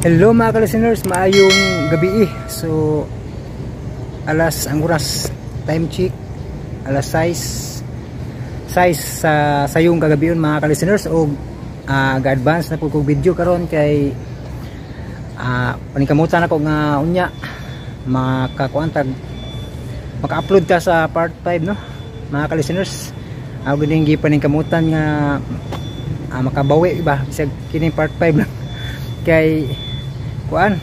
Hello, mga ka-listeners, maayong gabi. So alas ang oras, time check, alas 6 6 sa sayong kagabion, mga ka-listeners, og ga-advance na po kog video karon kay paningkamutan ako nga unya makakuan tag maka-upload ta sa part 5, no, mga ka-listeners. Ako gining gipaningkamutan nga makabawi ba bisag kining part 5 lang kay kuan,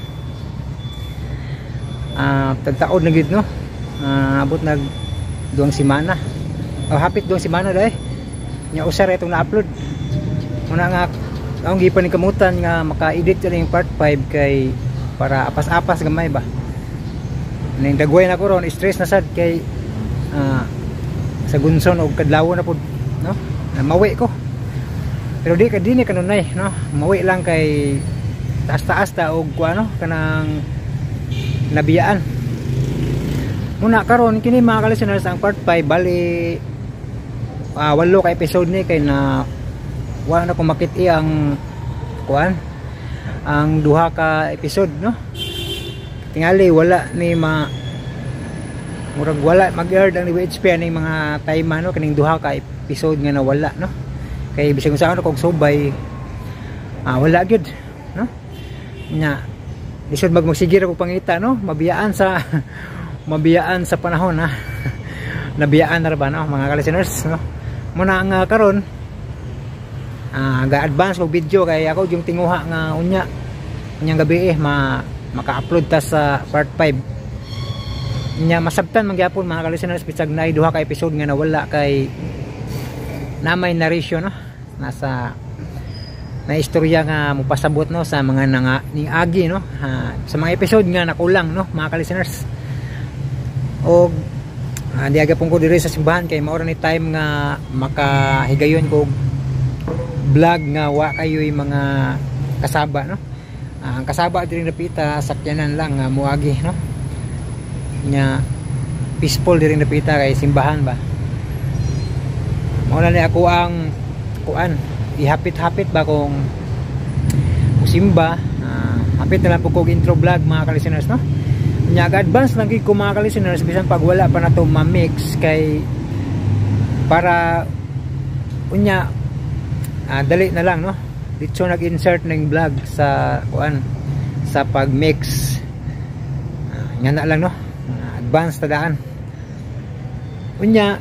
tagtaod na gid, no, abot nag 2 semana o hapit 2 semana dai nya usa ra itong na-upload. Muna nga akong gipaningkamutan nga maka-edit na yung part 5 kay para apas-apas gamay ba ning dagway na ko ron. Stress na sad kay sa gunson og kadlawon na pud, no, na mawi ko, pero di ka dinhi kanunay, no, mawi lang kay taas-taas ta og kuano kanang nabiyaan muna. Karon kini, mga ka-listeners, ang part 5, bali walo ka episode ni kay na wala na ko makit ang kuan, ang duha ka episode, no. Tingali wala ni ma murag wala mag-air ang WHP aning mga time, no, kaning duha ka episode nga nawala, no, kay bisag unsaon kog subay, wala gyud, no. Nya lisod mag magsigir og pangita, no, mabiyaan sa panahon ha. Nabiyaan na ra ba, no, mga ka-listeners, no. Muna nga karon ga-advance og video kay ako yung tinguha nga unya unyang gabi eh ma maka-upload ta sa part 5. Nya masabtan man gyapon, mga ka-listeners, bisag naay duha ka episode nga nawala kay na may narration, no, nasa na istorya nga mopasabot, no, sa mga nanga ning agi, no, ha, sa mga episode nga nakulang, no, mga ka-listeners. Og di aga pong ko diri sa simbahan kay mao ra ni time nga makahigayon ko vlog nga wa kayo'y mga kasaba, no. Ang kasaba diri napita sakyanan lang nga muagi, no. Nya peaceful diri napita kay simbahan ba. Mao na ni ako ang kuan, ihapit-hapit ba kung musimba, hapit na lang po kog intro vlog, mga ka-listeners, no. Nya advance lang gid ko, mga ka-listeners, bisan pag wala pa nato ma-mix kay para unya dali na lang, no, dito nag-insert ng vlog sa kuan, sa pag-mix. Nga na lang, no, advance ta daan. Unya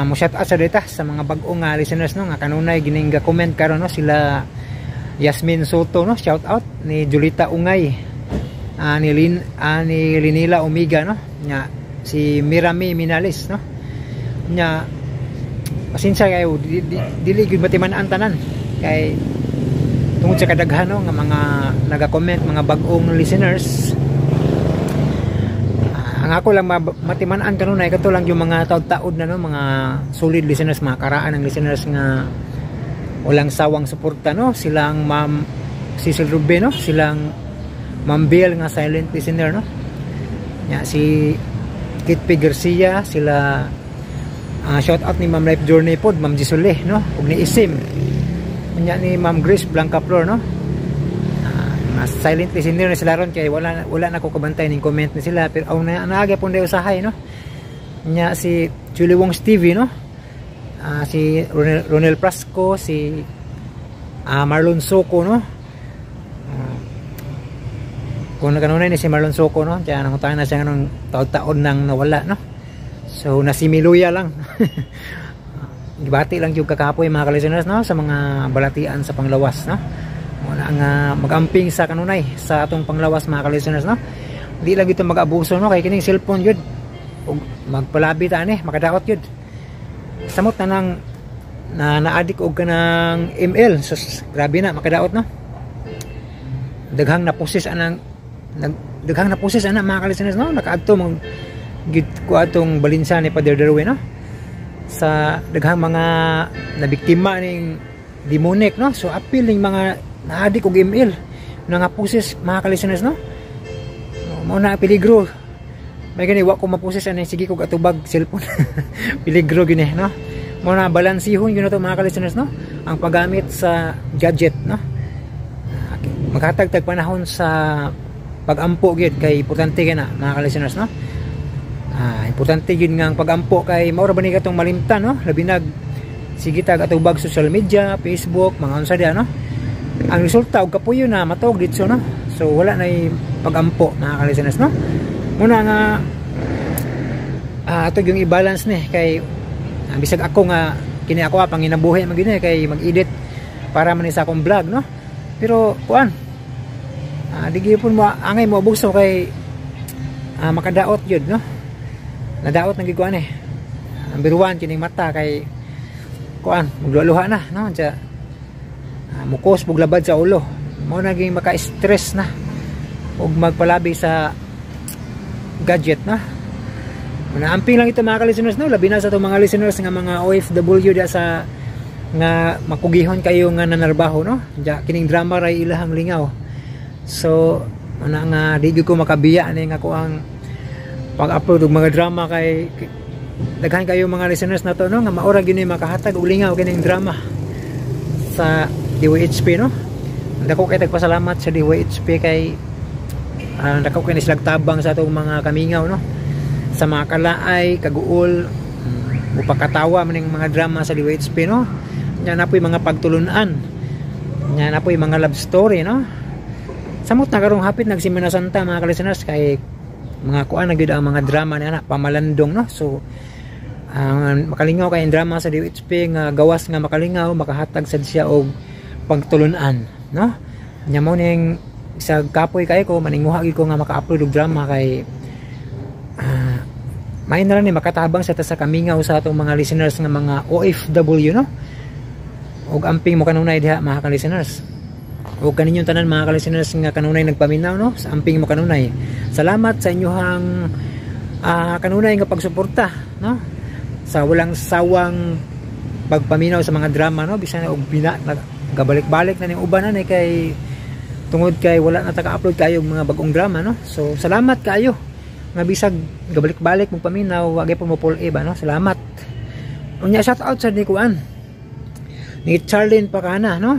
mo shout out sa data sa mga bag-o nga listeners, no, nga kanunay gining ga comment karon, no, sila Yasmin Soto, no, shout out ni Julita Ungay, ni Lin ni Linila Omiga, no, nya si Mirami Minalis, no. Nya pasensya kayo, dili gyud matiman-an tanan kay tungod sa kadaghan, no, nga mga naga-comment, mga bag-ong listeners. Ang ako lang matiman-an kanunay kato lang yung mga taod-taod na, no, mga solid listeners, mga karaan ng listeners nga walang sawang suporta, no, silang Ma'am Cecil Rube, no, silang Ma'am Bill nga silent listener, no, nya si Kit P. Garcia, sila shout out ni Ma'am Life Journey pod, Ma'am Gisule, no, ug ni Isim, nya ni Ma'am Grace Blanca Flor, no. Mas silent listener na sila ron kay wala na ko kabantay ning comment ni sila, pero aw na naagya pud usahay, no. Nya si Julie Wong TV, no, si Ronel Prasco, si Marlon Soco, no. Kung nakanunay ni si Marlon Soco, no, kaya nangutahan na siya nung taon-taon nang nawala, no. So nasimiluya lang. Gibati lang yung kakapoy, mga ka-listeners, no, sa mga balatian sa panglawas, no. Wala nga magamping sa kanunay sa atong panglawas, mga ka-listeners, no. Di lang ito mag-abuso, no, kay kining cellphone yun ug magpalabi ta ani makadaot yun. Samot na nang na na-addict og kanang ML. Sus, grabe na makadaot, no. Daghang napusis anang nag, daghang napusis ana, mga ka-listeners, no. Nakaadto mag gid ko atong balinsa ni Father Darwin, no, sa daghang mga nabiktima ning demonic, no. So apil ning mga na-addict og ML nga pusis, mga ka-listeners, no. Mao na peligro. May gani wa ko mapusis ani sige kog atubag cellphone. Peligro gini, no. Mao na balansihon gyud to, mga ka-listeners, no, ang paggamit sa gadget, no. Maghatag tag panahon sa pagampo gyud kay importante kay na, mga ka-listeners, no? Importante gyud nga ang pagampo kay mao ra ba ni katong malimtan, no? Labi nag sige tag atubag social media, Facebook, mga unsa diha, no? Ang resulta og kapuyo na matog didto, no? So wala nay pagampo, mga ka-listeners, no? Muna nga ato yung i-balance ni kay bisag ako nga kini ako panginabuhi man gyud kay mag-edit para man ni sa akong vlog, no? Pero kuan, di gyud mo angay mo bugso kay makadaot gyud, no? Nadaot na gyud kuan eh. Number 1 kining mata kay kuan, magluha na, no? Diya, mukos buglabad sa ulo. Mao naging maka-stress na ug magpalabi sa gadget, no? Naamping lang ito, mga ka-listeners, no? Labi na sa itong mga listeners nga mga OFW dia sa nga makugihon kayo nga nanarbaho, no? Diya, kining drama ray ilahang lingaw. So, ana nga di gyud ko makabiya ani nga ko ang pag-upload og mga drama kay daghan kayo mga listeners na to, no, nga maura gyud ni makahatag og lingaw kining drama sa DYHP, no? Dako kay tagpasalamat sa DYHP kay dako kay ni tabang sa atong mga kamingaw, no? Sa mga kalaay, kaguol, upakatawa man ning mga drama sa DYHP, no? Nya na po'y mga pagtulunan. Nya na po'y mga love story, no? Samot na karong hapit nagsimana Santa, mga ka-listeners, kay mga kuan na gyud ang mga drama ni ana pamalandong, no? So ang makalingaw kay ang drama sa DHP nga gawas nga makalingaw, makahatag sad siya og pagtulunan, no? Nya mo ning sa kapoy kay ko maninguha gyud ko nga maka-upload og drama kay may na lang ni makatabang sa ta sa kamingaw sa atong mga listeners nga mga OFW, no? Og amping mo kanunay diha, mga ka-listeners, ug kaninyong tanan, mga ka-listeners, nga kanunay nagpaminaw, no? Sa amping mo kanunay, salamat sa inyong kanunay nga pagsuporta, no, sa walang sawang pagpaminaw sa mga drama, no? Bisan og bina gabalik-balik na ning uban na ni kay tungod kay wala na ta ka-upload kayo og mga bagong drama, no? So salamat kaayo nga bisag gabalik-balik mong paminaw, wa gyud mo pull ba, no? Salamat. Unya shout out sa ni kuan ni Charlene Pacana, no,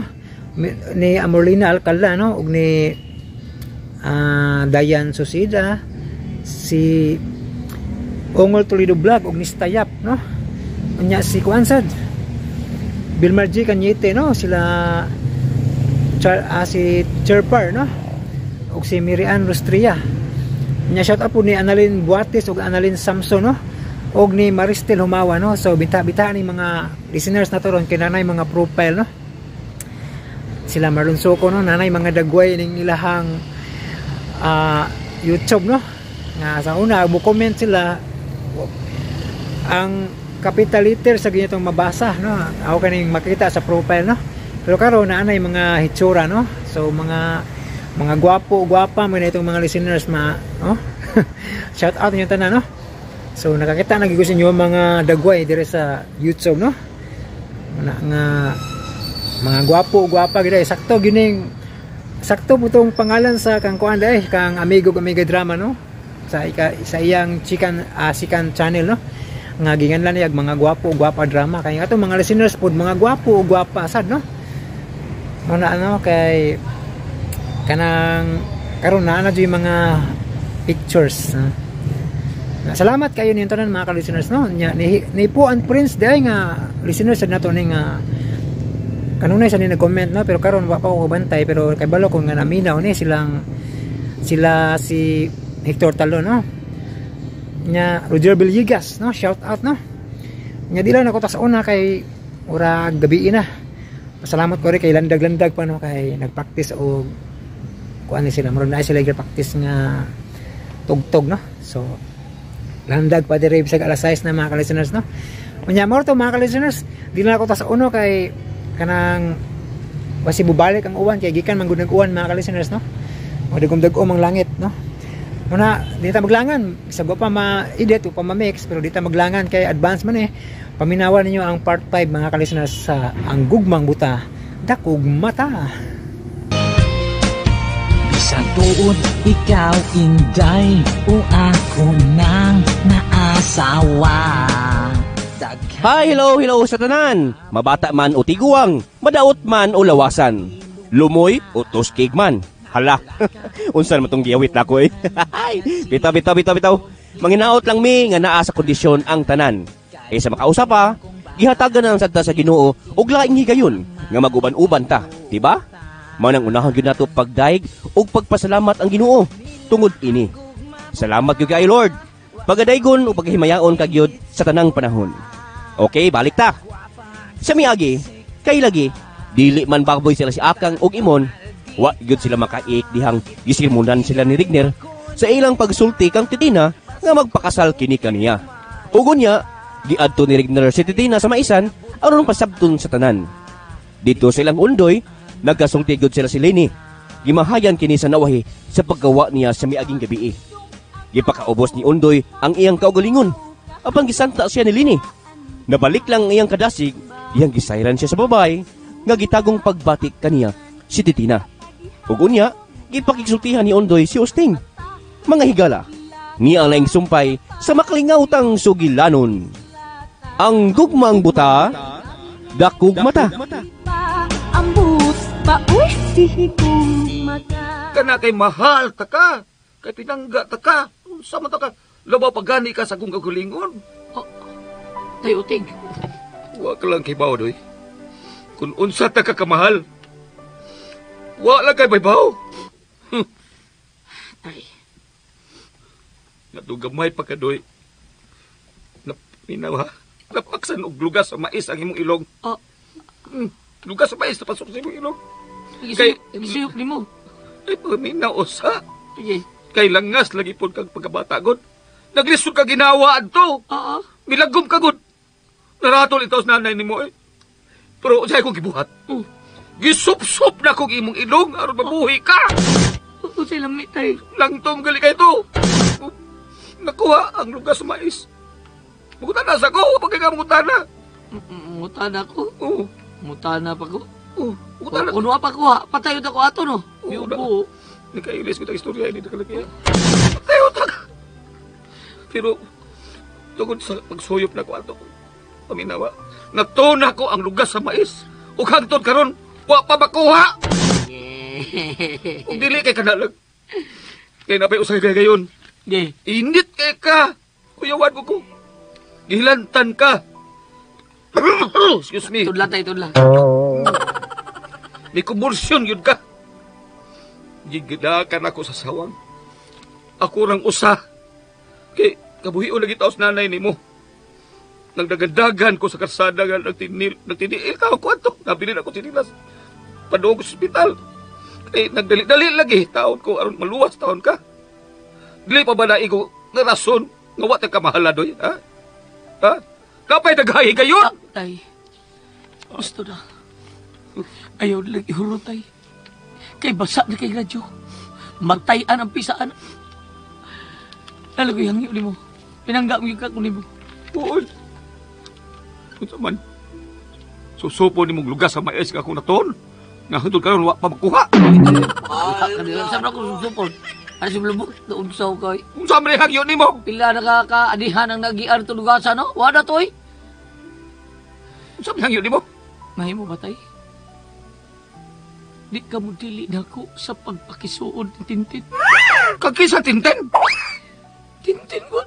ni Amorlina Alcala, no, ug ni Dayan Susida, si Ongol Toledo Vlog, ug ni Stayap, no? Unya si kuan sad Bilmar G Cañete, no? Sila si Cherpar, no, ug si Mirian Rostria. Unya shout out po ni Annalyn Buates ug Annalyn Samson, no, ug ni Maristel Humawa, no? So bita-bita ni mga listeners na to ron kay nanay mga profile, no? Sila Marlon Soco, no? Nanay mga dagway ning ilahang YouTube, no? Nga sa una mo comment sila, ang capital letter sa ganitong mabasa, no? Ako kaning makita sa profile, no? Pero karon naanay mga hitsura, no? So mga gwapo, gwapa man itong mga listeners ma, no? Shout out niyo tanan, no? So nakakita na gyud ko sa inyo mga dagway dire sa YouTube, no? Una nga mga gwapo, gwapa gid ay sakto gining sakto po tong pangalan sa kang kuan day kang amigo amiga drama, no? Sa ika, sa iyang chikan sikan channel, no? Nga ginganlan niya mga gwapo, gwapa drama kay atong mga listeners pod mga gwapo, gwapa sad, no? Muna ano kay kanang karon na na yung mga pictures, no? Salamat kayo ninyo tanan, mga ka-listeners, no? Nya ni po ang Prince day nga listeners sad nato ni nga kanunay sa ni nag-comment, no? Pero karon wa pa ko kabantay, pero kay balo ko nga naminaw ni silang sila si Hector Talon, no? Nya Roger Villegas, no? Shout out, no? Nya di lang ako tas una kay ura gabi na. Pasalamat ko rin kay landag-landag pa, no? Kay nagpractice og kuan ni sila, murag na sila practice nga tugtog, no? So landag pa dire bisag alas 6 na, mga ka-listeners, no? Unya mo to, mga ka-listeners, di na ako tas uno kay kanang basi bubalik ang uwan kay gikan man gud nag-uwan, mga ka-listeners, no? O dagom-dagom ang langit, no? Muna di ta maglangan, bisag wa pa ma-edit o pa ma-mix, pero di ta maglangan kay advance man eh. Paminawan ninyo ang part 5, mga ka-listeners, sa Ang Gugmang Buta Dakog Mata. Bisan tuod ikaw inday o ako nang naasawa. Hi, hello, hello sa tanan. Mabata man o tiguang, madaot man o lawasan. Lumoy o tuskig man. Hala, unsa naman tong giawit nako eh. Bitaw, bitaw, bitaw, bitaw. Manginaot lang mi nga naa sa kondisyon ang tanan. Eh sa makausap pa, gihatagan na ang sadta sa Ginoo og laing higayon nga maguban-uban ta, di ba? Mao nang unahon gyud nato pagdaig ug pagpasalamat ang Ginoo tungod ini. Salamat gyud kay Lord. Pagadaygon ug paghimayaon ka gyud sa tanang panahon. Okay, balik ta. Sa miagi, kay lagi dili man baboy sila si Akang ug Imon, wa gyud sila makaik dihang gisirmonan sila ni Rigner sa ilang pagsulti kang Titina nga magpakasal kini kaniya. Ug unya, giadto ni Rigner si Titina sa maisan aron pasabton sa tanan. Dito sa ilang undoy, nagkasulti gyud sila si Lenny. Gimahayan kini sa nawahi sa paggawa niya sa miaging gabii. Gipakaubos ni Undoy ang iyang kaugalingon. Apan gisanta siya ni Lenny. Nabalik lang ang iyang kadasig, iyang gisayran siya sa babay nga gitagong pagbatik kaniya si Titina. Ug unya, gipakigsultihan ni Undoy si Usting. Mga higala, niya ang laing sumpay sa makalingawtang sugilanon. Ang gugmang buta, dakog mata. Ambot pa, uy, sihigong mata. Kana kay mahal ta ka, kay pinangga ta ka, unsa man ta ka, labaw pagani ka sa akong kagalingon. Oh, tayo, Uting. Wa ka lang kay bawo, doy. Kung unsa ta ka kamahal, wa lang kay baybaw. Tay. Natugamay pa ka, doy. Napaminaw, ha? Napaksan og lugas sa mais ang imong ilong. Oh. Lugas sa mais, napasok sa imong ilong. Kay, gisuyop ni mo. Ay, paminaw, usa. Sige. Kay langas lagi po kag pagkabata, god. Naglisod ka ginawa adto. Oo. Milagom ka, god. Naratol itaw sa nanay nimo, eh. Pero unsay akong gibuhat? Gisup-sup na kong imong ilong aron mabuhi ka. Unsay lami, tay? Langtom gali kay to. Nakuha ang lugas sa mais. Mangutana sa ko, pagka ka mangutana. Mangutana ko? Oo. Mangutana pa ko? Oo. Mangutana. Kung wa pa ko, ha, patayo ta ko ato, no? Oo, Miubo. Nakailis ko tang istorya ini nakalagay. Patayo ta ka. Pero, tungod sa pagsuyop na ko ato, paminawa, natuna ko ang lugas sa mais. Ug hangtod karon, wa pa makuha. Ug dili kay kanalag. Kay napay usay kay gayon. Di. Init kay ka. Kuyawan ko ko. Gihilantan ka. Excuse me. Tudla tayo, tudla. May kumulsyon yun ka. Gigidakan ako sa sawang. Ako rang usa. Kay kabuhion lagi taos nanay nimo. Nagdagandagan ko sa karsada nga nagtiniil ka ako ato. Nabilin ako sinilas. Paduong ko sa ospital. Kay nagdali-dali lagi taon ko aron maluwas taon ka. Dili pa ba naigo nga rason nga wa ta kamahala doy, ha? Ha? Kapay naghahi gayon. Tay. Gusto na. Ayaw lang ihuro, tay. Kay basa na kay radyo. Magtayan ang pisaan. Lalo ko yung hangyo mo. Pinangga mo yung kakuni mo. Oo. Unsa man? Susupo ni mong lugas sa mais nga akong naton. Nga hangtod karon wa pa makuha. Saan ako susupon? Ano si Blubok? Doon sa ukay. Unsa man hangyo nimo? Pila na ka-adihan ang nag-iar to lugasan, no? Wala to, eh. Unsa man hangyo nimo? Mahimo ba, tay? Di ka mo dili na ako sa pagpakisuod ni Tintin. Kagkisa, Tintin? Tintin ko?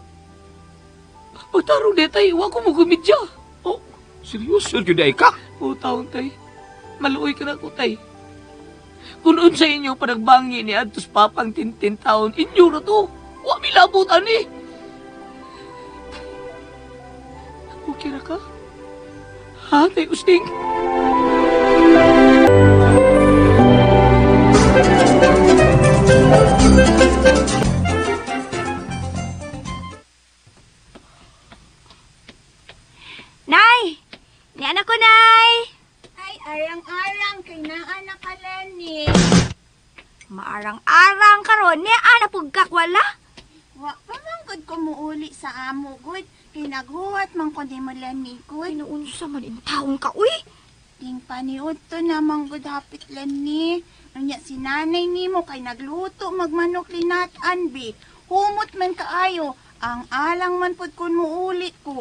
Pagtarong di, tay, wa ko mo gumidya. Oh, seryoso yun ay ka? Oo, taong, tay. Maluoy ka na ko, tay. Kung unsa inyo panagbangi ni Adtos Papang Tintin taon, inyo na to. Wa milabot, ani. Okay na ka? Ha, Tay Usting? Nay! Ni anak ko, Nay! Ay, arang-arang kay naa na ka, Lenny. Maarang-arang karon ni ana pug kakwala. Wa pa man gud ko muuli sa amo gud. Kay naghuwat man ko nimo, Lenny gud. Naunsa man intawon ka, uy? Ting paniud to namang gud hapit, Lenny. Unya si nanay nimo kay nagluto magmanok linat-an bi. Humot man kaayo. Ang alang man pud kun muuli ko.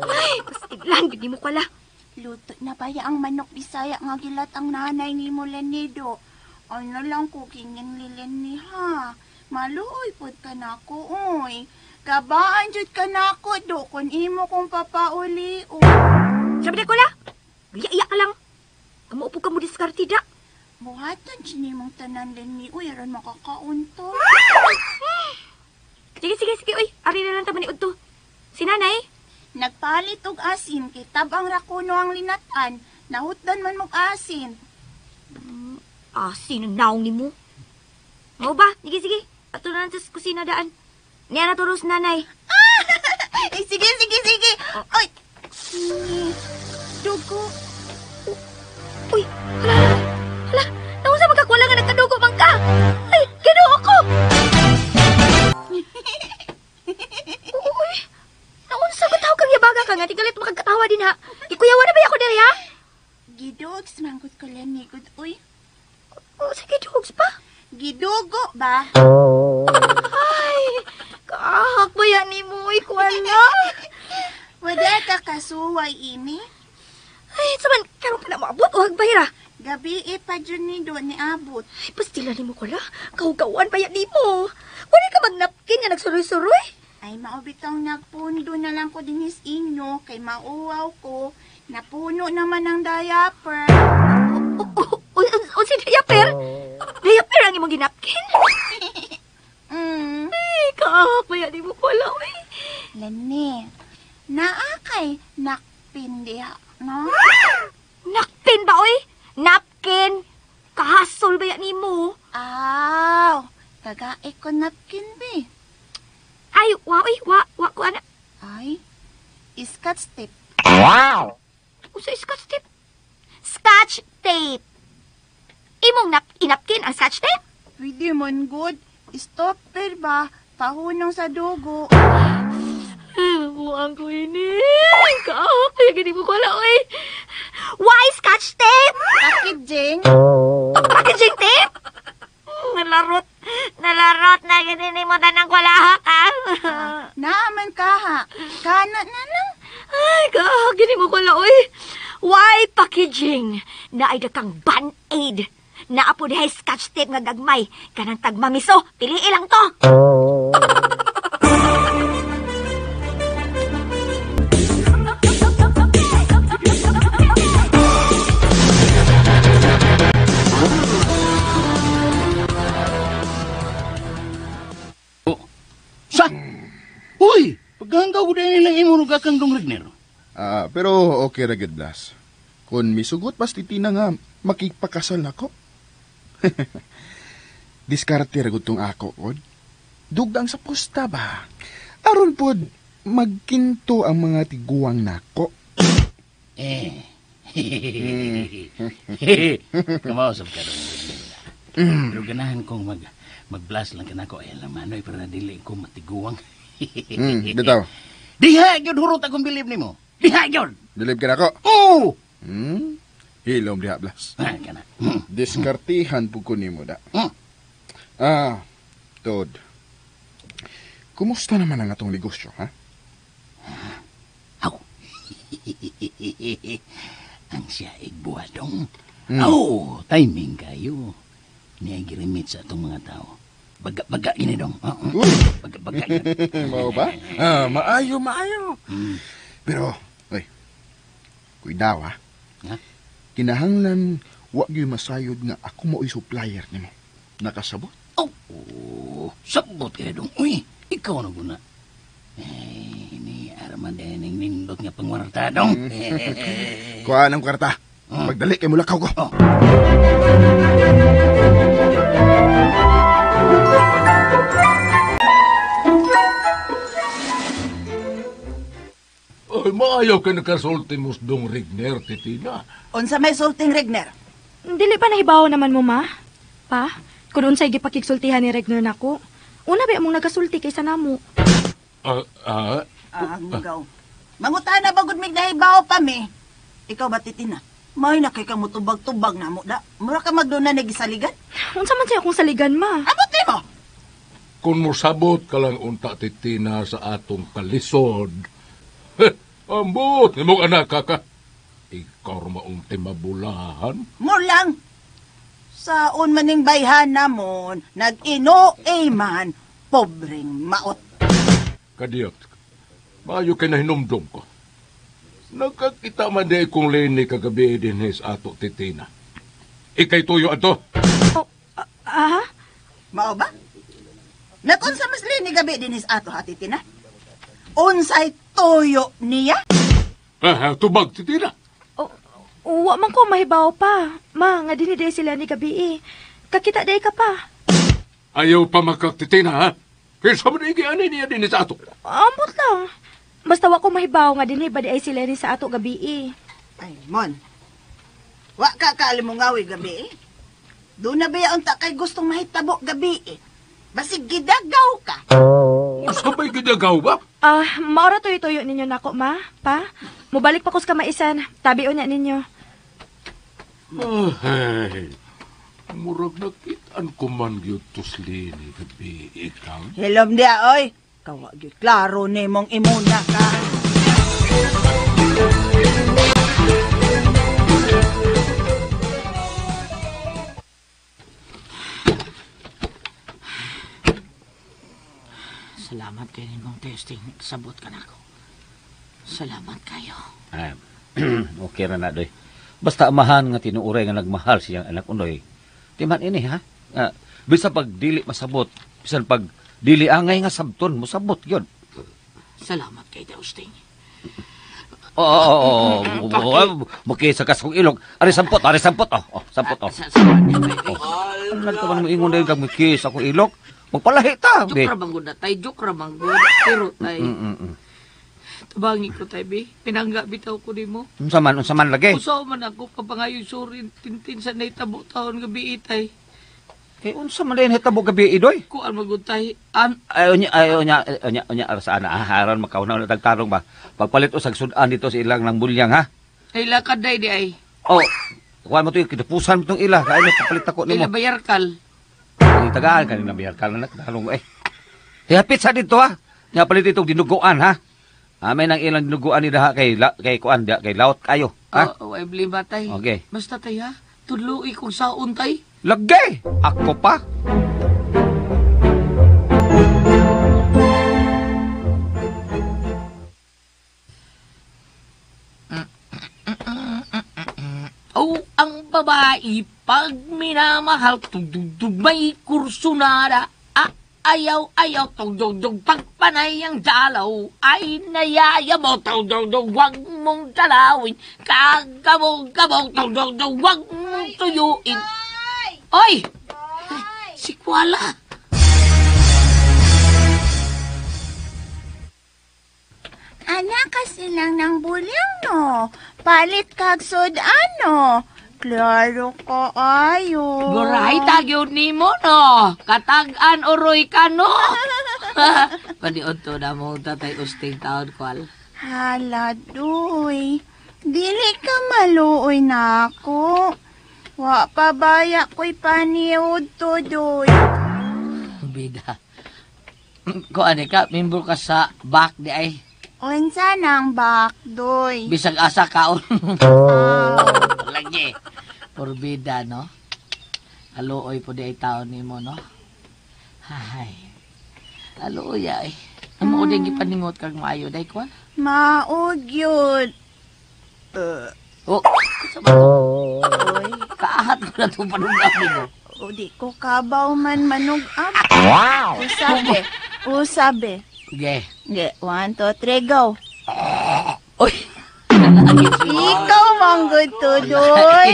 Ay, pastiglan gid nimo kwala. Luto na baya ang manok Bisaya nga gilat ang nanay ni mo Lenido. Ano lang ko kingin ni ha. Maluoy pod ka nako oy. Kabaan jud ka nako do kun imo kong papauli. Oh. Sabi na ko la. Iya-iya ka lang. Kamuupo ka mo diskarte da. Buhatan jud nimong tanan Leni uy aron makakaon to. Sige oy. Ari na lang ta maniud to. Si nanay nagpalit og asin kay tabang ra kuno ang linatan. Nahutdan man mog asin. Asin ang naong nimo. Mao ba? Sige. Ato na lang sa kusina daan. Niya na turos nanay. Ay, sige. Ay, dugo. Uy, hala. Naunsa man ka kuwala nga nagkadugo man ka. Ay, Ginoo ko. Uy, naunsa ba tao kang yabaga ka nga tigalit makagkatawa din ha. Ikuyawa na ba ako diri ha? Gidogs manggut ko lang ni gud uy. Oh, sige, dogs pa. Gidugo ba? Ay, kaahak ba yan ni mo? Ikuwala. Wala ka kasuway ini. Ay, saman, karon pa na maabot o hagbay ra. Gabi e pa dyan ni do ni abot. Ay, pastila ni mo kula. Kahugawan pa yan ni mo. Wala ka magnapkin nga nagsuroy-suroy. Ay, maubitang nagpundo na lang ko dinis inyo kay mauwaw ko. Napuno naman ang diaper. O si diaper? Diaper ang imong ginapkin? Ay, kaahak pa yan ni mo kula, uy. Lani, naa kay nakpin diha, no? Nakpin ba, oy? Napkin? Kahasol ba yan ni mo? Aw, tagae ko napkin, be. Ay, wa, oy, wa ko, ana. Ay, scotch tape. Wow! Usa scotch tape? Scotch tape! Imong inapkin ang scotch tape? Pwede man, good. Stopper ba? Pahunong sa dugo. Buang ko ini. Kaahak, kaya gini mo ko lang, oy. Why scotch tape? Packaging. Packaging tape? Nalarot. Nalarot na gini mo tanang kwalahak, ha? Naaman ka, ha? Kana na lang. Ay, kaahak, gini mo ko lang, oy. Why packaging? Naay dakang band-aid. Naapo dihay scotch tape nga gagmay. Kanang tagmamiso, piliin lang to. Sa? Uy, pagkahanggaw ko din nilang imurog akang dong Regner. Pero okay ra gyud Blas. Kung misugot pas titina nga makipakasal nako. Diskarte ra gud tong ako od. Dugdang sa pusta ba. Aron pod magkinto ang mga tiguang nako. Kamausap ka dong. Pero ganahan kong mag-blast lang kanako ay lamanoy para dili ko matiguang. Bitaw. Diha gyud hurot akong bilib nimo. Diha gyud. Bilib ka nako. Oo. Hilom diha Blas. Kana. Diskartihan pud ko nimo da. Tod. Kumusta naman ang atong negosyo, ha? Aw. Ang siya igbuhatong. Aw, timing kayo. Niya girimit sa atong mga tao. Baga-baga gini dong. Baga-baga gini. Mao ba? Maayo, maayo. Pero, oy, kuidaw, ha? Ha? Kinahanglan, wa gyud masayod nga ako mao'y supplier nimo. Nakasabot? Oh, sabot kayo dong. Uy, ikaw na guna. Eh, ni Arman ning nindot nga pangwarta dong. Kuha ng kwarta. Pagdali kay mulakaw ko. Oh. Ay, maayaw ka nakasulti mo dong Regner, Titina. Unsa may sulting Regner? Dili pa nahibaw naman mo, ma? Pa, kung unsay gipakigsultihan ni Regner nako. Una ba among nagasulti kaysa namo? Anggaw. Mangutana ba gud mig nahibaw pa mi? Ikaw ba, Titina? May na kay kang mutubag-tubag na mo da. Mura ka magduna na gisaligan? Unsa man siya akong saligan, ma? Abot nimo. Kung mosabot ka lang unta, Titina, sa atong kalisod. Ambot nimong anak ka. Ikaw maong timabulahan. Mo lang. Saon maning bayhan namon, nag-ino-ay man, pobreng maot. Kadiyot, maayo kay nahinumdum ko. Nakakita man di kong Lenny kagabi din sa ato titina. Ikay tuyo ato. Ah? Mao ba? Nakunsa mas Lenny gabi din ato ha, titina? Unsay tuyo niya? Ah, tubag, titina. Wa man ko mahibaw pa. Ma, nga dinhi day sila ni gabi eh. Kakita day ka pa. Ayaw pa makaktitina, ha? Kaysa man igianay niya din sa ato. Ambot lang. Basta wa ko mahibaw nga dinhi ba di ay sila ni sa ato gabi eh. Ay, mon. Wa ka kaalimungawi gabi eh. Doon na ba unta kay gustong mahitabo gabi eh. Basig gidagaw ka. Sabay gidagaw ba? Ah, maura tuyo-tuyo ninyo nako, ma. Pa, mubalik pa ko sa kamaisan. Tabi unya ninyo. Ay, murag nakitaan ko man gyud to Leni gabi ikaw. Hilom diya, oy. Kawa gyud klaro nimong imuna ka. Salamat kay nimong testing. Sabot ka nako. Salamat kayo. Ay, okay ra na doy. Basta amahan nga tinuuray nga nagmahal siyang anak unoy. Timan ini ha. Bisan pag dili masabot, bisan pag dili angay nga sabton, mosabot gyud. Salamat kay Dusting. Oo, makisa ka sa kong ilog. Ari sampot, oh, sampot oh. Ano lang ka man mo ingon dahil kag makisa akong ilog? Magpalahi ta. Joke ra bang gud tay, joke ra bang gud. Pero tay, tabangi ko tay, bi. Pinangga bitaw ko nimo. Unsa man lagi? Usaw man ako kapangayo sorry tintin sa nahitabo taon gabi tay. Kay unsa man din hitabo gabi idoy? Kuan magud tay. Ay unya ara sa ana aron makauna na tagtarong ba. Pagpalit usag sudan dito sa ilang nang bulyang ha. Ay lakad day di ay. Oh, kuan mo to kidupusan mo tong ila kay papalit ako nimo. Ila bayarkal. Ay tagaan kanina bayarkal na tarong eh. Hihapit sa dito ha. Nya palit itong dinuguan ha. Amen ang ilang dinuguan ni daha kay kay kuan diha kay laot kayo ha. Oh, ay blima tay. Okay. Basta tay ha. Tudloi kong saon tay. Lagay! Ako pa! Oh, ang babae pag minamahal, tugdugdug may kursunada. Ah, ayaw, ayaw, tugdugdug pagpanay ang dalaw. Ay, nayaya mo, tugdugdug, wag mong dalawin. Kagabog-gabog, tugdugdug, wag mong tuyuin. Oy! Si Kuala! Anak kasi lang ng bulyang, no? Palit kag sud-ano? Klaro ko ayo. Buray tagyo nimo, no? Katag-an uroy ka, no? Paniod to na mo tatay usting taon, Kual. Hala, duy. Dili ka maluoy na ako. Wa pa baya ko'y paniod to, doy. Bida. Kuan ka, member ka sa back di ay. Unsa nang back, doy? Bisag asa kaon. Lagi. Porbida, no? Aluoy po di ay taon nimo, no? Hay. Aluoy ay. Amo ko din gipaningot kag maayo day kuan. Maog yun. Oh, Oy. Kaahat ko na itong panugab nimo. O di ko kabaw man manugab. Wow! Usabe. Usabe. Okay. Okay, 1, 2, 3, go. Oy! Ikaw manggod to, doy.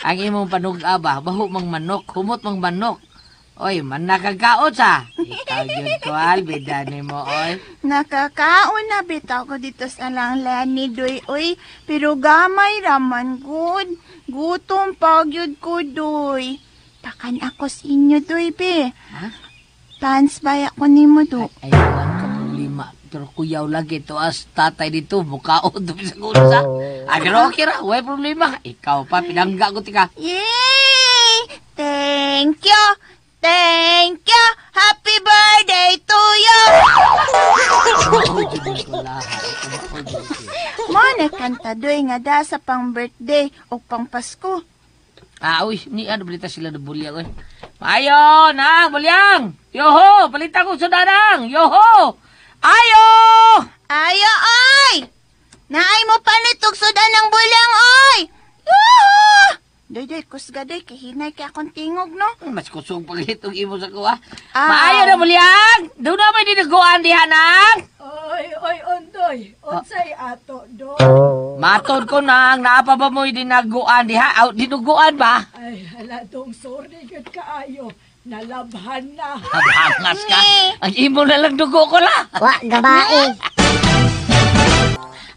Ang imong panugaba, baho mang manok, humot mang manok. Oy, man nakakaon sa. Ikaw yun, Kual, bida ni mo, oy. Nakakaon na bitaw ko dito sa langlan ni Doy, oy. Pero gamay raman, good. Gutom pagyud ko, Doy. Pakan ako sa inyo, Doy, be. Ha? Pants bay ako ni mo, do. Ay, wala ka problema. Pero kuyaw lagi to as tatay dito, mukaon to sa kunsa. Ay, pero okay ra, way problema. Ikaw pa, pinangga ko tika. Yay! Thank you! Thank you! Happy birthday to you! Mo na kanta Tadoy nga da sa pang birthday o pang Pasko. Ah, uy, ni ano balita sila ng bulyang, uy. Ayo, nang, bulyang! Yoho, palita kong sudanang! Yoho! Ayo! Ayo, oy! Naay mo palit og sudan ng bulyang, oy! Yoho! Doy, doy, kusga, doy, kahinay kay akong tingog, no? Mas kusog pagitong imo sa kuha. Ah. Maayo na, bulyang! Doon na may dinaguan diha, nang! Oy, oy, ondoy. Unsay ato do? Matod ko nang, naapa ba mo'y dinaguan diha? Aw, dinuguan ba? Ay, hala dong, sorry gud kaayo. Nalabhan na. Abangas ka. Ang imo na lang dugo ko la. Wa, gabae.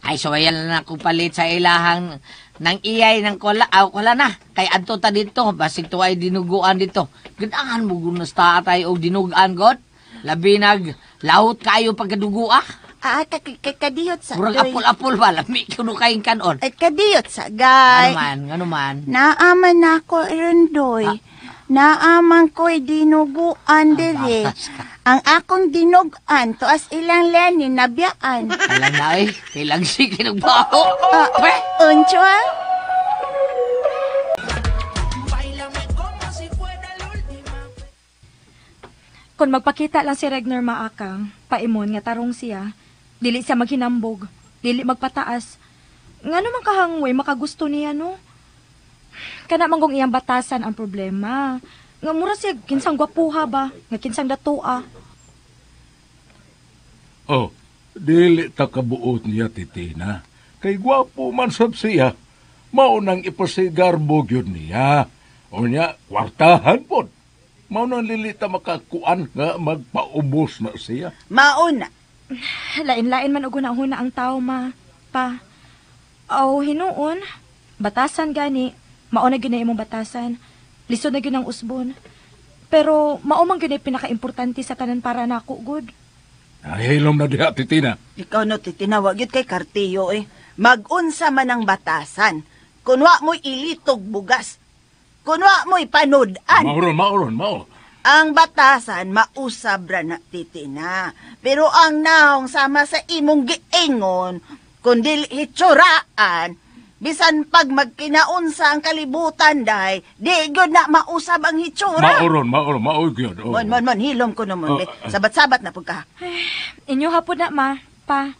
Ay, suwayan na akong palit sa ilahang nang iyay ng kola. Aw, kola na. Kay adto ta dito. Basig to ay dinuguan dito. Ganahan mo gunas ta tayo og dinuguan, God. Labi nag laot kayo pagkadugua. Ah, kadiyot sa Murag doy. apol-apol ba? Lami kuno kayong kanon. Ay, kadiyot sa gay. Ano man, ano man. Naaman na ako rondoy. Naaman ko'y dinuguan diri. Ang akong dinuguan, tuas ilang Lenin nabiyaan. Alam na eh, kailang si kinugbaho. Ah, uncho ah? Kung magpakita lang si Regner maakang, paimon nga tarong siya, dili siya maghinambog, dili magpataas. Ngano man kahangway makagusto niya no? Kana man kung iyang batasan ang problema. Nga mura siya kinsang gwapuha ba, nga kinsang datoa. Oh, dili ta kabuot niya, Titina. Kay gwapo man sab siya. Mao nang ipasigarbo gyud niya. O niya, kwartahan pod. Mao nang lili ta makakuan nga magpaubos na siya. Mauna. Lain-lain man og hunahuna ang tao ma pa. Aw hinuon, batasan gani, mao na gyud na imong batasan. Lisod na gyud ang usbon. Pero mao man gyud na pinakaimportante sa tanan para nako gud. Ay, hilom na diha, Titina. Ikaw no, titinawag yun kay Kartiyo eh. Magunsa man ang batasan. Kunwa mo'y ilitog bugas. Kunwa mo'y panood-an. Mauron, mauron, mao. Ang batasan, mausab ra na, titina. Pero ang naong sama sa imong giingon, kundi hitsuraan, bisan pag magkinaunsa ang kalibutan dahi, di gyud na mausab ang hitsura. Mauron, mauron, mao gyud. Oh. Mon, mon, mon, hilom ko naman. Oh, be. Sabat-sabat na pud ka. Inyo hapon na ma, pa.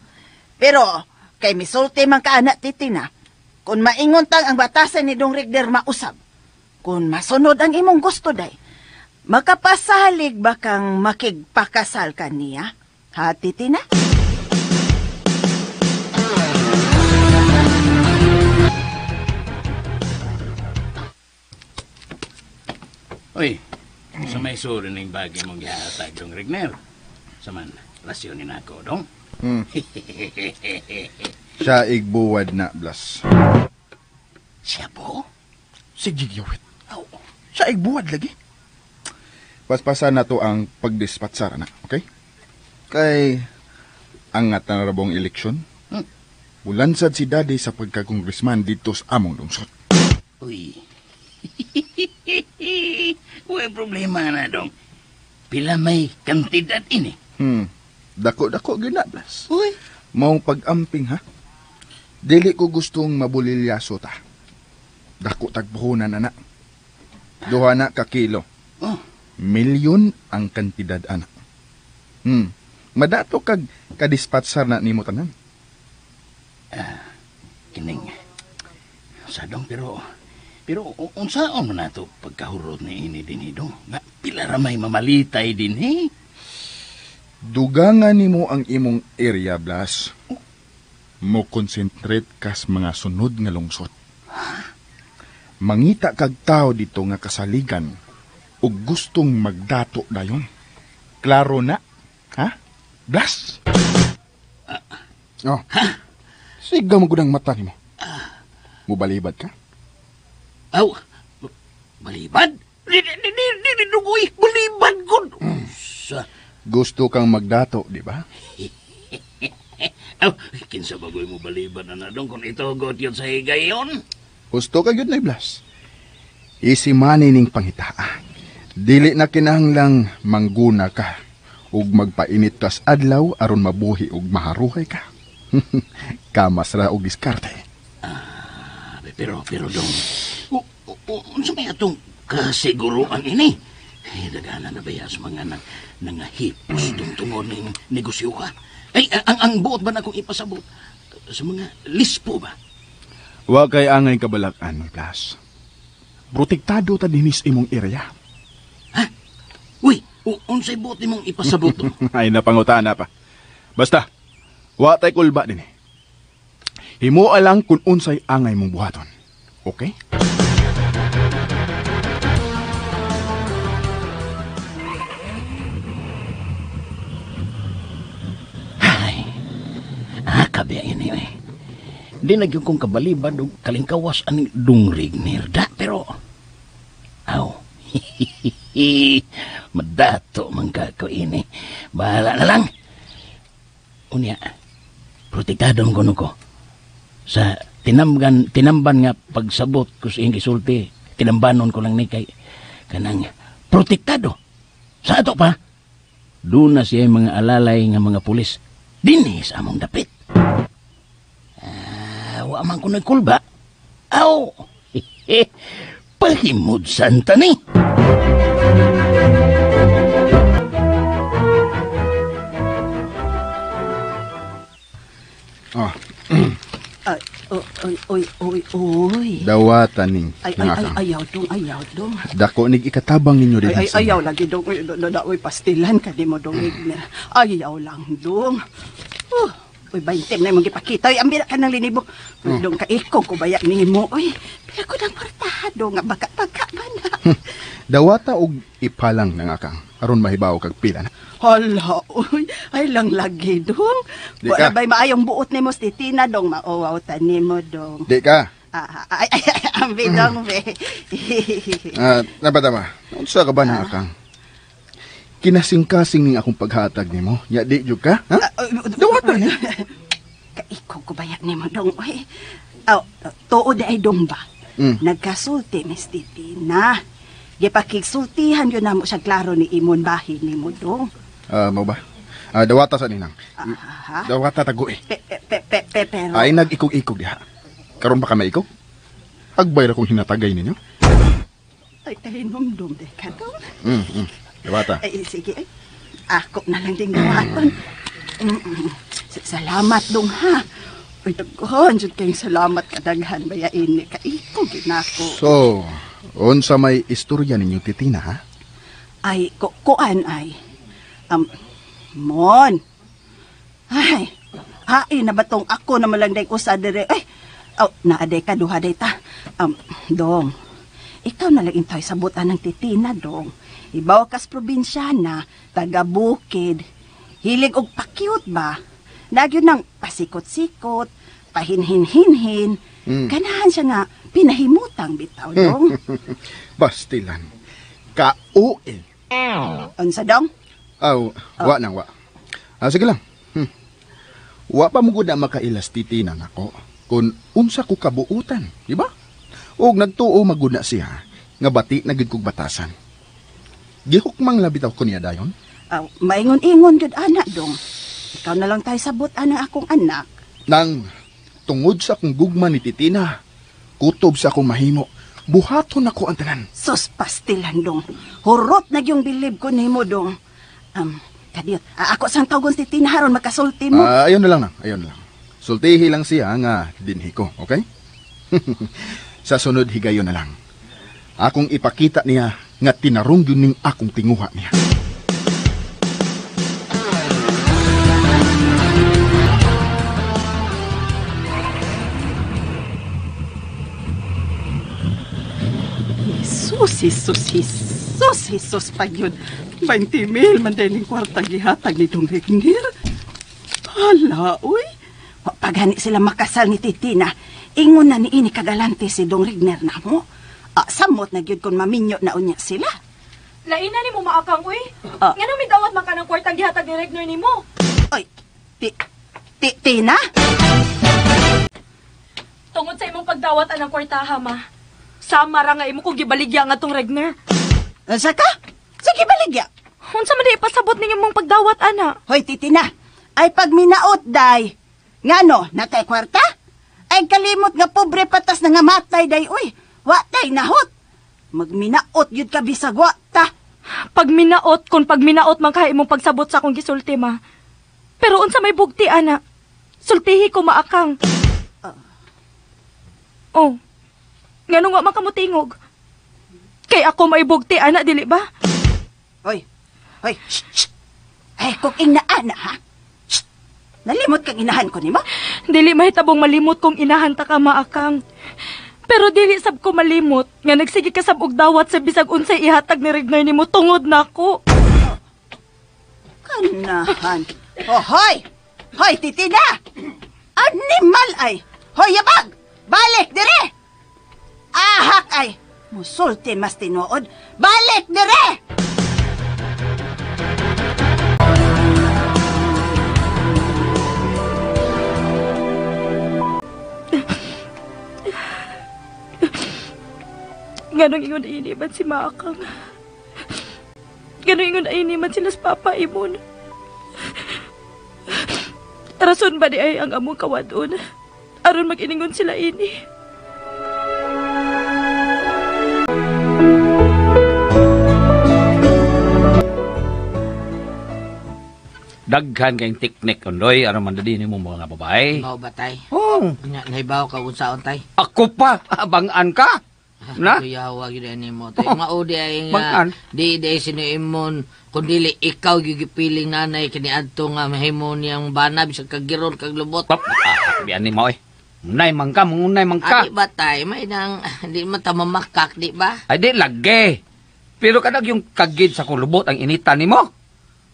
Pero, kay misulti man ka anak titina, kung maingon tang ang batasan ni Dong Rigder mausab, kung masunod ang imong gusto day, makapasalig ba kang makigpakasal ka niya? Ha, titina? Uy, sa may suri ning bagay mong gihatag dong Regner. Sa man, rasyonin ako dong. Siya igbuwad na, Blas. Siya po? Sige, Gyawit. Siya igbuwad lagi. Paspasan na to ang pagdispatsara na, okay? Kay angat na rabong eleksyon. Mulansad si Daddy sa pagkakongresman dito sa among lungsod. Uy. Uy, problema na dong. Pila may kantidad ini. Dako-dako gyud na, Blas. Uy. Maong pag-amping, ha? Dili ko gustong mabulilyaso ta. Dako tagpuhunan, anak. 2 na ka kilo. Oh. Milyon ang kantidad, anak. Madato kag kadispatsar na nimo tanan. Kining. Sa dong, pero unsaon man nato pagkahurot ni ini dinhi dong? Nga pila ra may mamalitay dinhi. Dugangan nimo ang imong area, Blas. Mo concentrate kas mga sunod nga lungsod. Mangita kag tao dito nga kasaligan ug gustong magdato dayon. Klaro na, ha? Blas. Oh. Ha? Siga mo gud ang mata nimo. Mubalibad ka? Aw, balibad? Di, dugoy, balibad gud. Sa Gusto kang magdato, di ba? Aw, kinsa bagoy mo balibad na na dong kung itugot yun sa higayon? Gusto ka gyud na, Blas. Easy money ning pangitaa. Dili na kinahanglang mangguna ka ug magpainit kas adlaw aron mabuhi ug maharuhay ka. Kamas ra og diskarte. Pero dong, unsa may atong kasiguruan ini? Eh, dagana na ba sa mga nangahipos dong tungod ng negosyo ka? Ay, ang buot ba na akong ipasabot? Sa mga lispo ba? Wa kay angay kabalakan, Blas. Protektado ta dinis imong area. Ha? Uy, unsay buot nimong ipasabot? Ay, napangutana pa. Basta, wa tay kulba din eh. Himoa lang kung unsay angay mong buhaton. Okay? Kabiya ini eh. Di na gyud kong kabalibad og kalingkawas aning dungrig nirda, pero aw. Madato man ka ko ini. Bahala na lang. Unya, protektado man kuno ko. Sa tinamban nga pagsabot ko sa iyang gisulti, tinambanon ko lang ni kay kanang protektado. Sa ato pa, doon na siya mga alalay nga mga pulis dinhi sa among dapit. Wa man ko nagkulba. Aw! Pahimod santa ni. Oh. Ay, oy, oy, oy. Dawatan ning. Ay, ay, ay, ayaw dong, ayaw dong. Dako nig ikatabang ninyo din. Ay, ay, ayaw lagi dong. Oy, pastilan ka di mo dong. Ayaw lang dong. Oh. Uy, 20 na imong gipakita. Uy, ambira ka ng linibok. Uy, dong kaikong ko baya nimo. Uy, pero ko nang kwartado nga baka-baka man na. Dawata og ipalang nang akang aron mahibaw kag pila na. Hala, uy, ay lang lagi dong. Wala ba'y maayong buot nimo si Tina dong, maowaw ta nimo dong. Di ka. Ay, ay, ambi dong be. Napatama. Unsa ka ba nang akang? Kinasingkasing ning akong paghatag nimo. Nya di jud ka, ha? Dawata ni. Kaikog ko baya nimo dong, oy. Aw, tuod ay dong ba? Nagkasulti Miss Titina. Gipakigsultihan yun namo siya klaro ni imon bahin nimo dong. Mao ba? Dawata sa ninang. Dawata tago eh. Pero ay nag-ikog-ikog diha. Karon ba ka maikog? Agbay ra kong hinatagay ninyo. Ay tahinomdom de ka dong. Dawata. Ay, sige. Ay. Ako na lang din dawaton. Salamat dong ha. Uy, daghan jud kayong salamat kadaghan baya ini kaikog ginako. So, unsa may istorya ninyo Titina ha? Ay, kuan ay. Mon. Ay, hain na batong ako na malang day usa dire. Ay, aw, naaday ka duha day ta. Dong. Ikaw na lang intay sabutan ng Titina dong. Ibaw kas probinsyana, taga bukid. Hilig og pakyut ba? Nagyo nang pasikot-sikot, pahinhin-hinhin. Ganahan siya nga pinahimutang bitaw dong. Bastilan. Ka-uil. Unsa dong? Aw, wa nang wa. Sige lang. Wa pa mo gud na makailas Titina nako kun unsa ko kabuutan, di ba? Og nagtuo magud na siya nga bati na gid kog batasan. Gihukmang labitaw ko niya dayon. Maingon-ingon gud ana dong. Ikaw na lang tayo sabot ana akong anak. Nang tungod sa akong gugma ni Titina, kutob sa akong mahimo, buhaton ako ang tanan. Sus pastilan dong. Hurot na yung bilib ko nimo dong. Kadiyot, ako sang tawgon si Titina haron makasulti mo. Ayon na lang nang, ayon na lang. Sultihi lang siya nga dinhi ko, okay? Sa sunod higayon na lang. Akong ipakita niya nga tinarong yun ning akong tinguha niya. Jesus, Jesus, Jesus, Jesus pa yun. 20,000 man din yung kwarta gihatag ni Dong Regner. Hala, uy. Pagani sila makasal ni Titina, ingon na ni ini kagalante si Dong Regner na mo. Samot na gyud kon maminyo na unya sila. Laina ni mo maakang, uy. Ngano mi dawat man ka ng kwartang gihatag ni Regner nimo? Oy, Tina? Tungod sa imong pagdawat anang kwartaha, ma. Sama ra nga imo kog gibaligya nga tong Regner. Unsa ka? Sige baligya. Unsa man di ipasabot ninyo mong pagdawat ana? Hoy Titina, ay pag minaot day. Ngano, natay kwarta? Ay kalimot nga pobre patas na nga matay day oy. Wa tay nahot. Magminaot yun ka bisag wa ta. Pagminaot kun pagminaot man kaha imong pagsabot sa akong gisulti ma. Pero unsa may bugti ana? Sultihi ko maakang. Oh. Ngano nga man kamo tingog? Kay ako may bugti ana dili ba? Hoy. Hoy. Shh, shh. Ay kung inaan na ha. Shh. Nalimot kang inahan ko nimo? Dili mahitabong malimot kung inahan ta ka maakang. Pero dili sab ko malimot nga nagsige ka sab og dawat sa bisag unsay ihatag ni Regner nimo tungod nako. Kanahan. Oh, hoy! Hoy, titina! Animal ay! Hoy, yabag! Balik dire! Ahak ay! Musulti mas tinuod. Balik dire! Nganong ingon ini man si Maakang. Nganong ingon ini man sila sa Papa Imon. Rason ba di ay ang among kawadon? Aron mag-iningon sila ini. Daghan kayong teknik, Ondoy. Aron man dali nimo mga babae. Mao ba tay? Oo. Nya nahibaw ka unsaon tay? Ako pa, abangan ka. Na? Kuyawa gyud ani mo tay. Mao di ay nga Bangan. di di sinuimon kun dili ikaw gyud gipiling nanay kini adto nga mahimo niyang bana bisag kagiron kag lubot. Bian ni mo eh. Unay man ka, mungunay man ka. Adi ba tay may nang di man ta mamakak di ba? Ay di lagi. Pero kadag yung kagid sa kulubot ang inita nimo.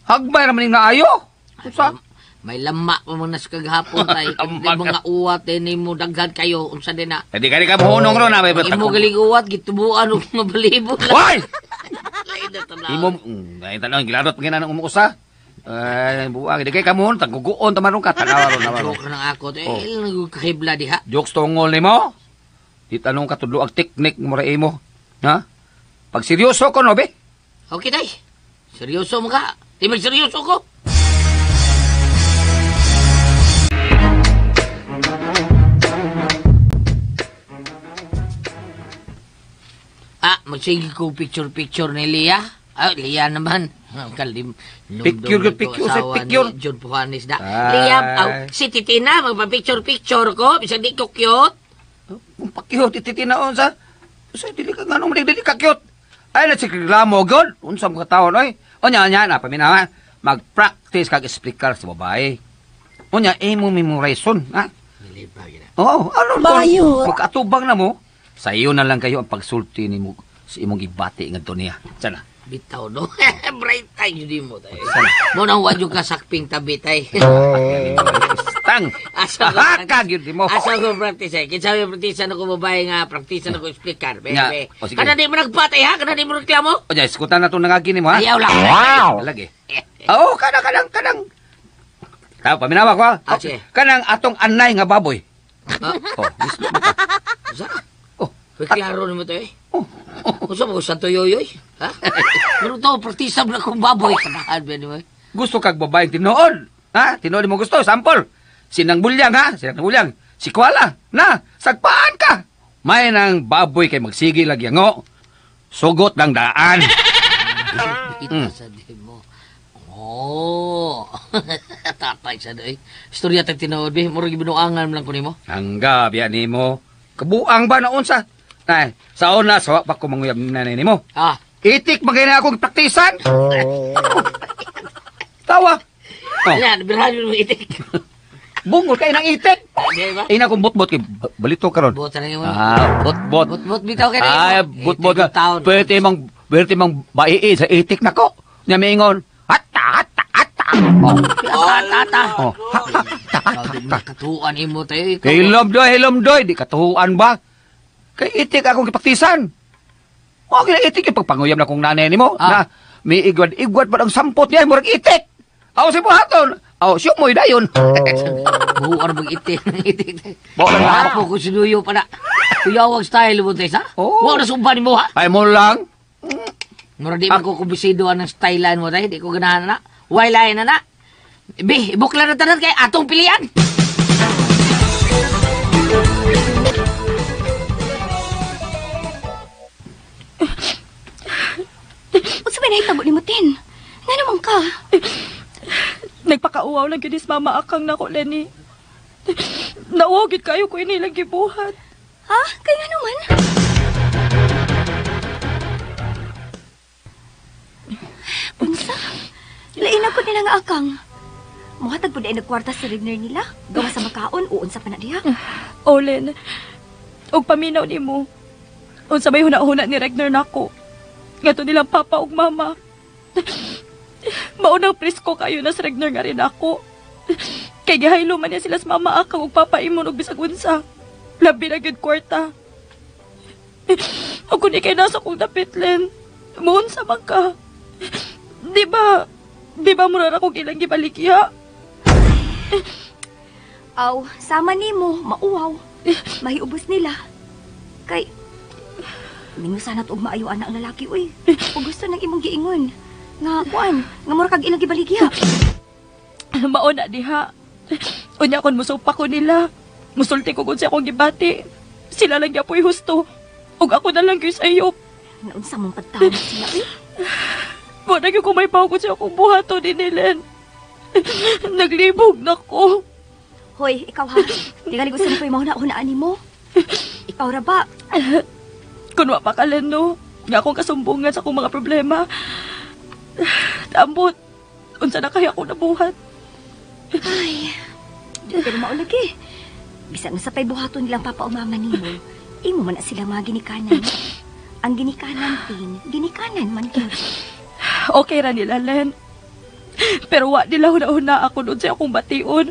Hagbay raman ning naayo. Usa? May lama pa man nas kagahapon tay. Di mga uwat eh, nimo daghan kayo unsa din na. Ay di ka di ka mohunong ron na may Imo galing uwat gitubuan og mabalibo lang. Hoy! Imo ay tanong gilarot pag ng umuusa. Ay buang di kay kamuhon taguguon tamarong ka tanawa ron nawa. Joke nang ako tay. Oh. Oh. Nagkahibla diha. Jokes tungol nimo. Di tanong katudlo ang teknik mo ra imo. Ha? Pag seryoso ko no be. Okay tay. Seryoso mo ka? Di mag seryoso ko. Ah, magsige ko picture-picture ni Lia. Ah, Lia naman. Kalim. Picture, picture, sa picture. Ni John Pujanes na. Ay. Lia, aw, si Titina, magpa-picture-picture ko. Bisan di ko cute. Kung pa-cute, Titina, unsa? Sa dili ka nga nung dili ka cute. Ay, na si reklamo, God. Unsa mga tao, oy. Unya, unya, na, paminawa. Mag-practice kag explicar sa babae. Unya, imo memorizon, ha? Oo, ano Bayo. Magkaatubang na mo. Sa iyo na lang kayo ang pagsulti ni mo sa imong ibati ngadto niya. Sana. Bitaw, no? Bright tayo di mo, tayo. Mo nang wadyo ka sakping tabi, tay. Tang! Asa ko Ahaka, gyud mo. Asa ko practice, eh. Kinsa may practice na ko babae nga, practice na ko explicar. Be, Nga. be. O, sige. Kana di mo nagpatay, ha? Kana di mo reklamo? Unya, iskutan na itong nangagi nimo, ha? Ayaw lang. Wow! Lagi. Oo, kanang, kanang, kanang. Tao, paminawa ko, ha? Ah, sige. Kanang atong anay nga baboy. Ah. Oh, mismo ba ka? Sa? Oh. Uy, klaro nimo to, eh. Unsa mo sa tuyoyoy? Ha? Pero to, praktisa mo na kung baboy. Kanahan, be, di ba? Gusto kag babaeng tinuod. Ha? Tinuod mo gusto. Sample. Sinang bulyang, ha? Sinang bulyang. Si Kuala. Na, sagpaan ka. May nang baboy kay magsige lagi ngo. Sugot ng daan. Ita sa demo. Oh. Tatay sa doy. Istorya tag tinuod, be. Murag gibinuangan lang ko nimo. Hangga, biya nimo. Kabuang ba na unsa? Ay, sa una, sawa pa ko manguyab ni nanay nimo. Ah. Itik magay na akong praktisan. Tawa. Oh. Yan, birahan mo itik. Bungol kay nang itik. Di ba? Ay na kong botbot kay balito karon. Bot na nimo. Ah, botbot. Bot-bot bitaw kay nimo. Ay, botbot ka. Pwede mang baii sa itik nako. Nya miingon. Hatta hatta hatta. Oh. Ata ata. Oh. Katuan imo tayo. Hilom doy, hilom doy, di katuan ba? Kay itik akong gipaktisan. O gina itik yung pagpanguyam na kong nanay nimo. Ah. Na may igwad-igwad pa ang sampot niya, murag itik. Aw si buhaton. Aw siyo mo'y dayon. Buar mag itik ng itik. Buo lang na. Apo ko sinuyo pa na. Kuyawag style mo tayo sa? Oh. Wa na sumpa nimo ha. Ay mo lang. Mura di man ko kumbisido ang stylean mo tayo. Di ko ganahan na. Way lain na na. Bi, ibukla na tanan kay atong pilian. nahitabo ni Mutin? Nga naman ka? Nagpakauwaw lang gyud is mama akang nako, Lenny. Nauwaw gyud kayo ko inilang gibuhat. Ha? Kay nga naman? Unsa? Lain ako nila nga akang. Muhatag po na nagkwarta sa Regner nila. Gawa sa makaon, uun sa pa na diha. Olen, og paminaw nimo. Unsa may huna-huna ni Regner nako. Ngato nilang papa ug mama. Maunang presko kayo na sa Regner nga rin ako. Kay gihaylo man niya sila sa mama akang ug papa imon og bisag unsa. Labi na gyud kwarta. Ug kun ikay nasa kong dapit, Len, muunsa man ka. Di ba mura ra kong ilang gibaligya? Aw, sama nimo, mauwaw. Mahiubos nila. Kay minusan at og maayo ana ang lalaki, uy. Ug gusto nang imong giingon. Nga kuan, nga mura kag ilang gibaligya. Mao na diha. Unya kon musupa ko nila. Musulti ko kung sa akong gibati. Sila lang gyapoy husto. Ug ako na lang gyud sa iyo. Naunsa mong pagtawag sila, uy? Wala gyud ko may paw ko sa akong buhaton ni Len. Naglibog na ko. Hoy, ikaw ha. Tingali gusto mo ko'y mahuna-hunaan nimo. Ikaw ra ba? Kun wa pa ka, Len, no? Nga akong kasumbungan sa akong mga problema. Tambot, unsa na kaya akong nabuhat? Ay, pero maulagi. Bisan sa pay buhaton nilang papa o mama nimo, imo man na sila mga ginikanan. Ang ginikanan, Tin, ginikanan man yun. Okay ra nila, Len. Pero wa nila huna-huna ako doon sa akong bation.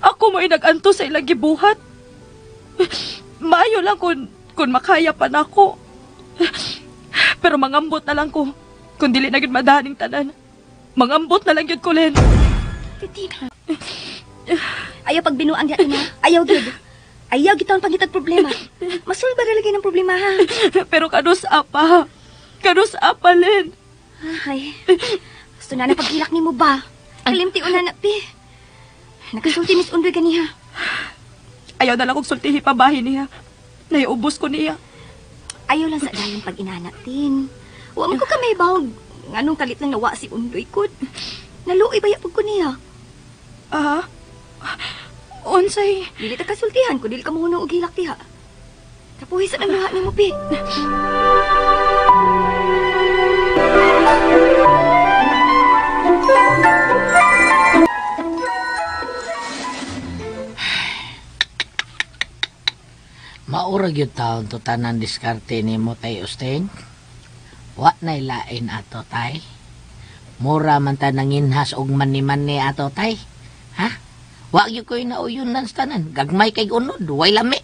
Ako mo'y nag-anto sa ilang gibuhat. Maayo lang kung makaya pa nako. Pero mangambot na lang ko. Kung dili na gyud madaning tanan. Mangambot na lang gyud ko, Len. Titina. Ayaw pagbinuang diya, Ina. Ayaw gyud. Ayaw gitawon pangitag problema. Masulba ra lagi ng problema, ha. Pero kanus apa? Kanus apa, Len? Ay, gusto na na paghilak nimo ba? Kalimti una na, pi. Nakasulti Miss Undoy ganiha. Ayaw na lang kong sultihi pa bahin niya. Naiubos ko niya. Ayaw lang sa dayon pag inana, Tin. Wa man ko kamay bawag. Nganong kalit lang nawa si Undoy ko. Naluoy ba pag ko niya? Ah? Unsay? Dili ta kasultihan ko, dili ka mahunong og hilak diha. Kapuhi sa nang luha nimo, pi. Maura gyud taon to tanan diskarte nimo tay Usting. Wa nay lain ato tay. Mura man ta nanginhas og mani-mani ato tay. Ha? Wa gyud koy nauyon nan sa tanan. Gagmay kay unod, way lami.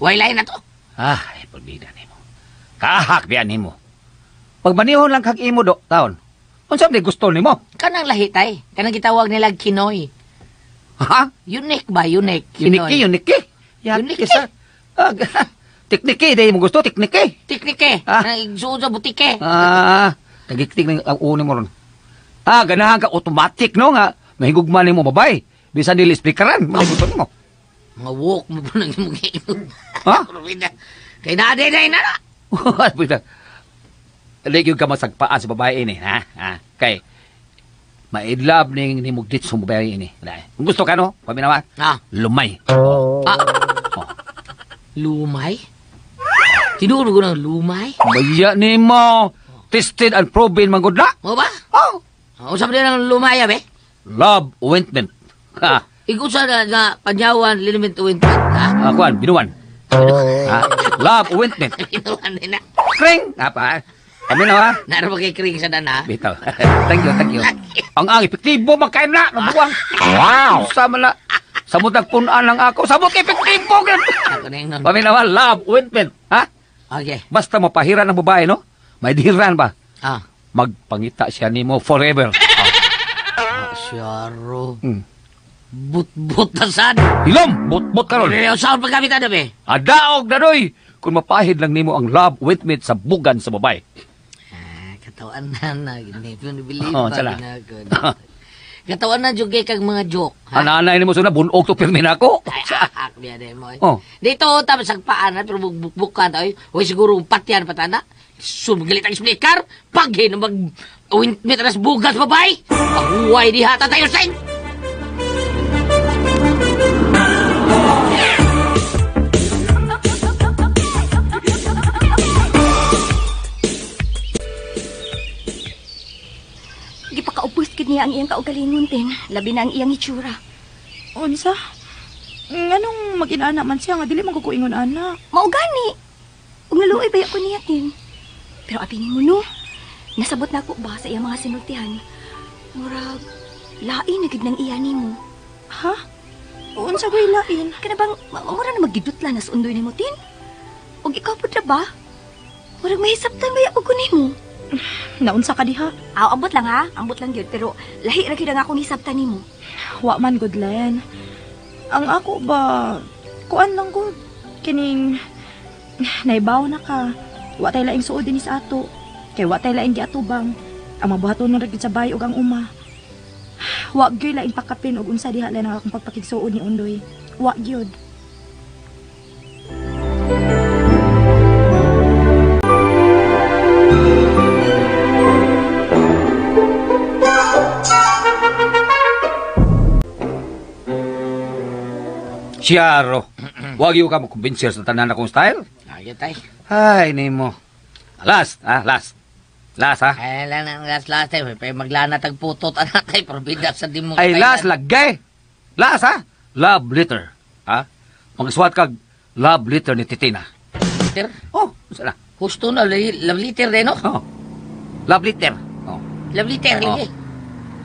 Way lain ato. Ay, pagbida nimo. Kahak biya nimo. Pagmanihon lang kag imo do taon. Unsa man gusto nimo? Kanang lahi tay. Kanang gitawag nila Kinoy. Ha? Unique ba? Unique. Unique, unique. Unique. Sa teknike, dahil mo gusto, teknike. Teknike? Ah. Nagsuod sa butike. Ah, tagiktik ng ang uni mo ron. Ah, ganahan ka automatic, no nga. Mahigugma ni mo, babay. Bisan dili speakeran, may gusto nimo. Mga walk mo po nang imong giingon. Ha? Kay na, day, day, na, na. Dili yung ka masagpaan sa babae ini, ha? Ha? Kay, maidlab ning nimugdit sa babae ini. Kung gusto ka, no? Paminawa? Ah. Lumay. Ah. Oh. Lumay? Tinuro ko ng lumay? Baya ni mo. Tested and proven, manggod na. O ba? Oh. Usap din ng lumay, abe? Love ointment. Ha? Ikaw sa na panyawan, liniment ointment, ha? Kuan, binuan. Ha? Love ointment. Binuan din na. Kring! Apa? Kami na, ha? Naro ba kay kring sa dana? Bitaw. Thank you, thank you. Ang epektibo, magkain na. Nabuwang. Wow! Sama na. Samot nagpunaan lang ako. Samot epektibo. Ako na yung nun. Paminawa, love ointment. Ha? Okay. Basta mapahiran ang babae, no? May dihiran ba? Ah. Magpangita siya nimo forever. Ah, siyaro. But-but na sad. Hilom! But-but karon. Eh, saan paggamit na be? Adaog na doy! Kung mapahid lang nimo ang love ointment sa bugan sa babae. Ah, katawan na na. Hindi ko nabilib Oh, pa. sala. Katawan na jugay kag mga joke. Ha? Ananay nimo suna, bunog to pirmi na ako. Ay, ahak niya din mo. Oh. Dito, tapos sagpaan na, pero bukbukan. Ay, uy, siguro patyan patana. Sumgilit ang speaker. Paghin na mag ointment alas bugas babay. Pahuway diha tayo sing. Gipakaubos gid niya ang iyang kaugalingon tin, labi na ang iyang hitsura. Unsa? Nganong mag-inana man siya nga dili man ko kuingon ana. Mao gani. Ug naluoy ba ako niya tin. Pero abi nimo no. Nasabot na ako ba sa iyang mga sinultihan. Murag lain na gid nang iya nimo. Ha? Unsa way lain? Kana bang mura na magidutla na sa undoy nimo tin? Ug ikaw pud ra ba? Murag mahisabtan ba ako nimo? Naunsa ka diha? Aw, ambot lang ha. Ambot lang gyud pero lahi ra gyud ang akong hisabtan nimo. Wa man gud Len. Ang ako ba kuan lang gud kining naibaw na ka. Wa tay laing suod dinhi sa ato. Kay wa tay laing giatubang. Ang mabuhaton ra gyud sa bay ug ang uma. Wa gyud laing pakapin og unsa diha Len ang akong pagpakigsuod ni Undoy. Wa gyud. Siyaro. Wag yung ka makumbinser sa tanan akong style. Ay, tay. Ay, nimo. Last, ah, last. Last, ha? Ay, lang ang last, last, tay. May maglana tag putot, anak, tay. Probida sa di mo. Ay, last, lagay. Last, ha? Love letter. Ha? Magsuwat kag love letter ni Titina. Letter? Oh, saan na? Husto na, love letter din, no? Oh. Love letter. Oh. Love letter, lagi.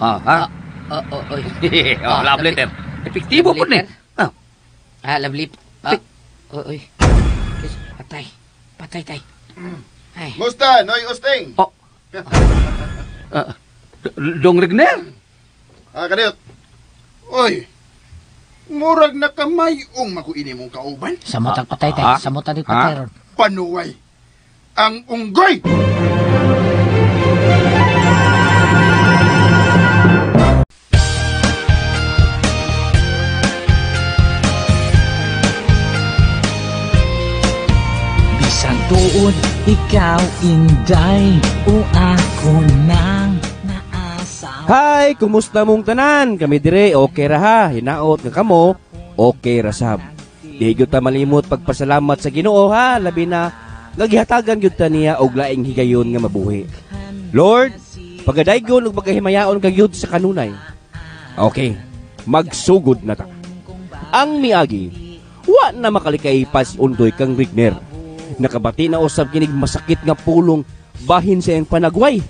Oh, ha? Oh, oh, oh. Oh, love letter. Epektibo po ni. Ah, love letter. Ah, oy, oy. Patay. Patay, tay. Ay. Musta, Noy Osting? Oh. Dong Regner? Ah, kaniyot. Oy, murag na kamayong makuini mong kauban. Samot ang patay, tay. Samot ang patay ron. Panuway. Ang unggoy! Bisan tuod, ikaw inday o ako nang naasawa. Hi, kumusta mong tanan? Kami dire, okay ra ha. Hinaot nga kamo, okay ra sab. Di gyud ta malimot pagpasalamat sa Ginoo ha, labi na nga gihatagan gyud ta niya og laing higayon nga mabuhi. Lord, pagadaygon ug pagahimayaon ka gyud sa kanunay. Okay, magsugod na ta. Ang miagi, wa na makalikay pa si Undoy kang Rigner. Nakabati na usab kinig masakit nga pulong bahin sa iyang panagway.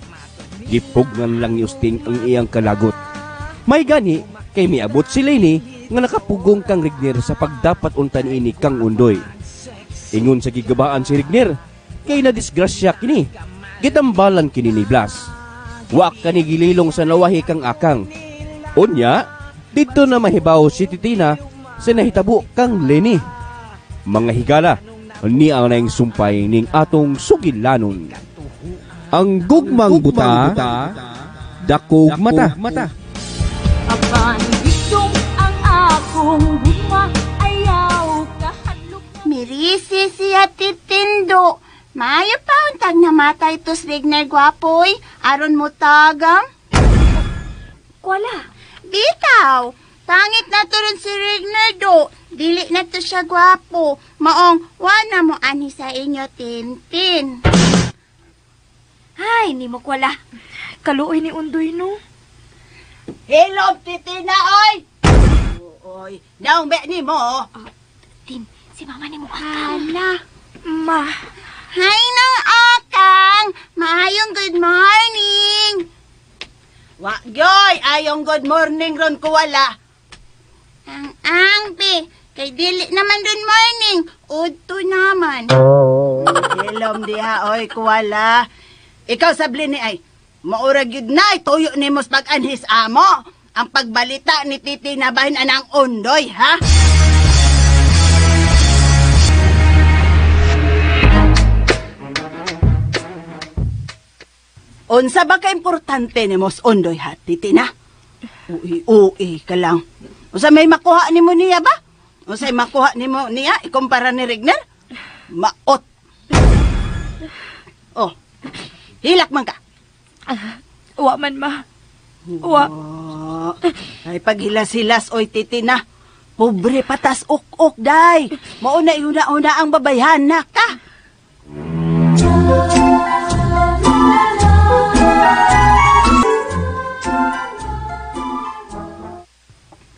Gipugnan lang ni Usting ang iyang kalagot. May gani kay miabot si Lenny nga nakapugong kang Rigner sa pagdapat untan ini kang Undoy. Ingon sa gigabaan si Rigner kay nadisgrasya kini. Gitambalan kini ni Blas. Wa kani gililong sa nawahi kang akang. Unya, didto na mahibaw si Titina sa nahitabo kang Lenny. Mga higala, niya ang naing sumpay ning atong sugilanon. Ang gugmang buta, dakog mata. Apan gitong ang akong gugma, ayaw kahadlok. Mirisi siya titindo. Maayo pa untag namatay to Rigner gwapoy. Aron mo tagam. Kuala. Bitaw. Pangit na to ron si Rigner do. Dili na to siya gwapo. Maong wana mo ani sa inyo, Tintin. Ay, ni mo kuala. Kaluoy ni Undoy no. Hello, Titina, oy! Oy, naong be ni mo. Tin, si mama ni mo akang. Hala. Ma. Hi nang akang. Maayong good morning. Wa gyoy, ayong good morning ron kuwala. Ang angbe, kay dili naman good morning. Udto naman. Hilom diha, oy, kuwala. Ikaw sabli ni ay, maurag yun na, tuyo ni mos pag-anhis amo. Ang pagbalita ni Titi na bahin anang undoy, ha? Unsa ba ka-importante ni mos undoy, ha, Titi na? Uy, uy ka lang. Unsa may makuha nimo niya ba? Unsa may makuha nimo niya ikumpara ni Regner? Maot. Oh. Hilak man ka. Wa man ma. Wa. Ay paghilas-hilas oy Titina. Pobre patas ok-ok day. Mao na iuna-una ang babayhan na ka.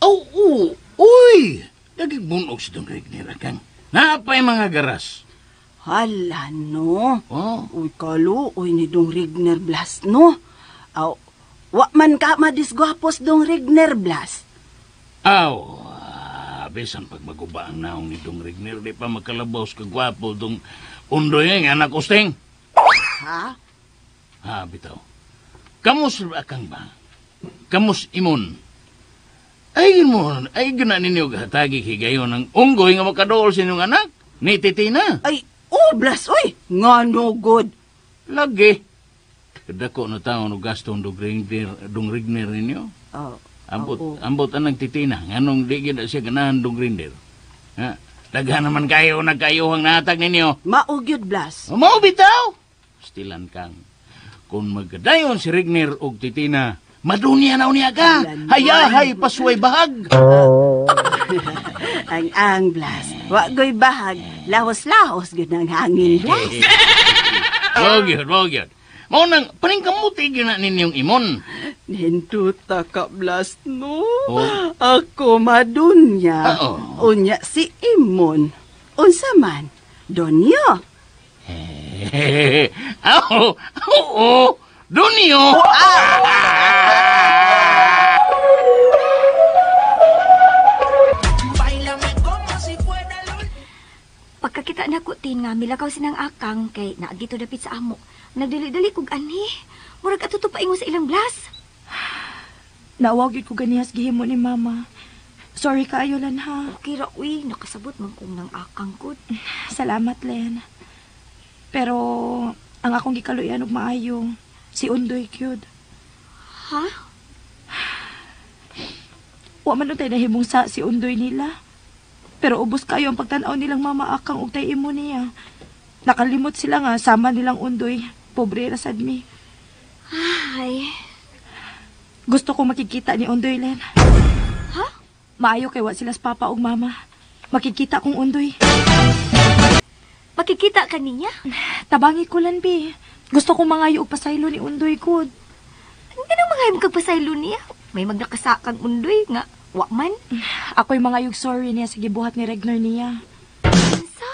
Oh, uy! Nagigbunog si Don Regner, akang. Naapay mga garas. Hala, no. Oh. Uy, kaluoy ni Dong Regner Blas, no? Aw, wa man ka madisgwapos Dong Regner Blas. Aw, bisan pag maguba ang naong ni Dong Regner, di pa makalabaw sa kagwapo Dong Undoy nga anak usting. Ha? Ha, bitaw. Kamus akang ba? Kamus imon. Ay, mo, ay guna ninyo hatagi higayon ng unggoy nga makadool sa inyong anak. Ni Titina. Ay, oh, Blas, uy! Nga no good. Lagi. Dako na tao no gasto dong Regner ninyo. Oh, ambot anang Titina. Nganong di gid siya ganahan dong Regner. Ha? Daghan naman kayo nagkayuhang nahatag ninyo. Mao gyud, Blas. O, mao bitaw. Stilan kang. Kung magkadayon si Regner og Titina, madunya na unya ka. Hayahay pasuway bahag. Ang Blas. Wa goy bahag. Lahos-lahos gyud ang hangin, Blas. Mao gyud, mao gyud. Mao nang paningkamuti gyud na ninyong imon. Ninduta ka, Blas, no? Oh. Ako madunya. Oo. Unya si Imon. Unsa man? Donyo. Aw, oo, dunyo. Pagkakita na ko tin nga milakaw sinang akang kay naagi to dapit sa amo. Nagdali-dali kog anhi. Murag ato to paingon sa ilang Blas. Nawag gyud ko ganihas gihimo ni mama. Sorry kaayo lan ha. Okay ra uy, nakasabot man kong nang akang gud. Salamat Len. Pero ang akong gikaluyan og maayo si Undoy gyud. Ha? Wa man untay nahimong sa si Undoy nila. Pero ubos kayo ang pagtan-aw nilang mama akang og tay imo niya. Nakalimot sila nga sama nilang Undoy. Pobre ra sad mi. Ay. Gusto ko makikita ni Undoy, Len. Ha? Maayo kay wa sila sa papa ug mama. Makikita kong Undoy. Makikita ka niya? Tabangi ko lan, bi. Gusto ko mangayo og pasaylo ni Undoy gud. Nganong mangayo kag pasaylo niya? May magnakasakang Undoy nga wa man. Ako'y mangayog sorry niya sa gibuhat ni Regner niya. Unsa?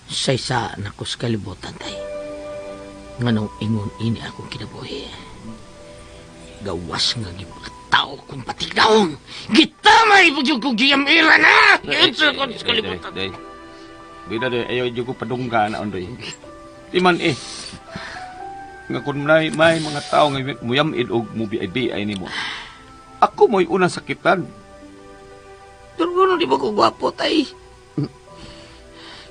Saysa na ko sa kalibutan, tay. Nganong ingon ini akong kinabuhi. Gawas nga gipagtao kong patigdaong. Gitamay pag yung kong giyamira na! Giunsa ko sa kalibutan. Bida doy, ayaw dyan ko padungga na ondoy. Di man eh. Nga kung may mga tao nga muyamid og mubiay-biay nimo. Ako mo'y unang sakitan. Pero ano di ba ko gwapo, tay?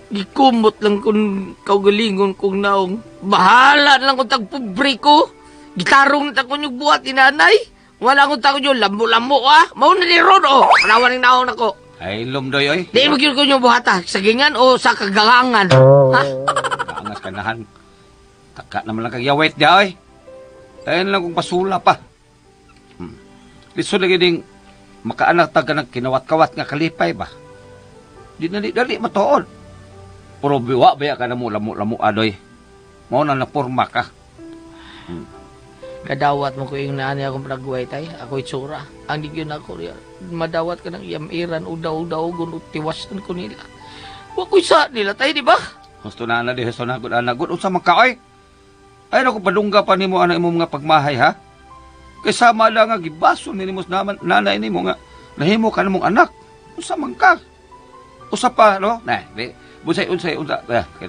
Gikumot lang kung kaugalingon kong naong. Bahala lang kung tagpobre ko. Gitarong na takon yung buhat ni nanay. Wala kong takon yung lambo-lambo, ah. Mauna ni Ron, oh. Panawan ng naong nako. Ay, lumdoy, oy. Di mo ko yung buhat, ah. Sa gingan o sa kagalangan. Ha? Kaangas kanahan. Taka naman lang kagyawit niya, oy. Ayun lang kung pasula pa. Lisod lagi ding makaanak ta ka ng kinawat-kawat nga kalipay ba? Di dali matuod. Pero biwa baya ka na mo lamo-lamo adoy. Mao na naporma ka. Kadawat mo ko yung naani akong panagway tay. Ako itsura. Ang di yun ako. Madawat ka ng yamiran o daog-daogon o tiwasan ko nila. Wa ko'y sa nila tay, di ba? Husto na na di, husto na gud ana gud. Unsa man ka oy? Ay nako padungga pa nimo ana imong mga pagmahay ha. Kay sama lang nga gibaso ni nimo nanay nimo nga nahimo ka namong anak. Unsa man ka? Usa pa no? Na, di. Bunsay unsay unsa. Eh, kay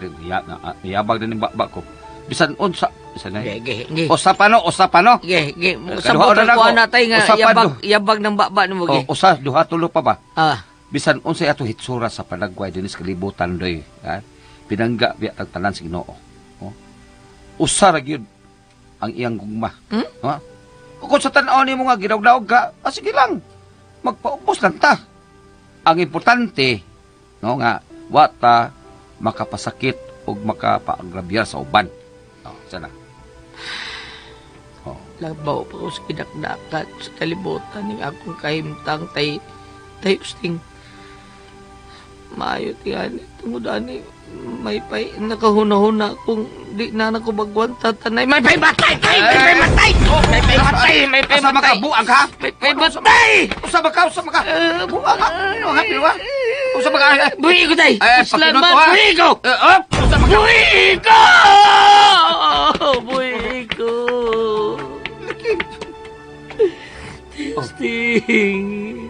yabag din ning baba ko. Bisan unsa, bisan na. Ge, ge. Usa pa no, usa pa no. Ge, ge. Sabot ko ana tay nga yabag, yabag ng baba nimo ge. O, usa duha tulo pa ba? Ah. Bisan unsay ato hitsura sa panagway dinhi sa kalibutan doy, ha? Pinangga biya tag tanan sa Ginoo. Oh. Usa ra gyud ang iyang gugma. Hmm? Ha? Kung sa tan-aw nimo nga gidawdaog ka, sige lang. Magpaubos lang ta. Ang importante, no nga, wa ta makapasakit ug makapaagrabyar sa uban. Oh, sana. Oh. Labaw pa ko sa kidakdakan sa kalibutan ning akong kahimtang tay Usting. Maayo tingani tungod ani may pay nakahuna-huna kung di na nako magwanta tanay may pay matay may pay matay may pay matay may pay Asa matay makabuang ka? May pay matay. Usa ba ka? Usa ba ka? Buang ka? Buang ka? Usa ba ka? Buhi ko tay. Ay, Salamat, pakinot ko, ha? buhi ko. Usa ba ka? Buhi ko. Buhi ko. Testing.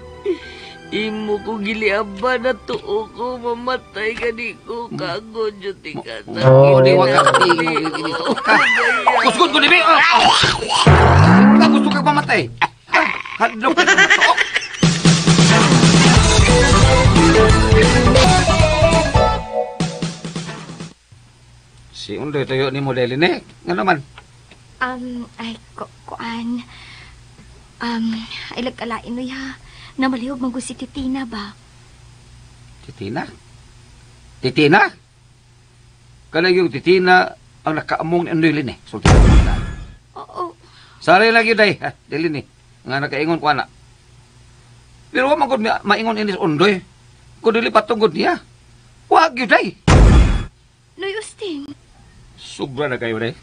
Imo ko giliaban na tuo ko mamatay ka di ko kagod jud tika. Oh, di wa ka Kusgon ko dibi. Ka gusto ka mamatay. Hadlok ka matuok. Si Undoy tayo ni model ni. Nga naman. Ay, kuan. Ay lagkalain no ya. Namalihog man si Titina ba? Titina? Titina? Kanang yung Titina ang nakaamong ni Undoy Lini. Sulti. Oo. Sari lagi day, ha, dili ni. Nga nakaingon ko ana. Pero wa man gud maingon ini sa Undoy. Kun dili patungod niya. Wa gyud day. Noy Usting. Sobra na kayo day.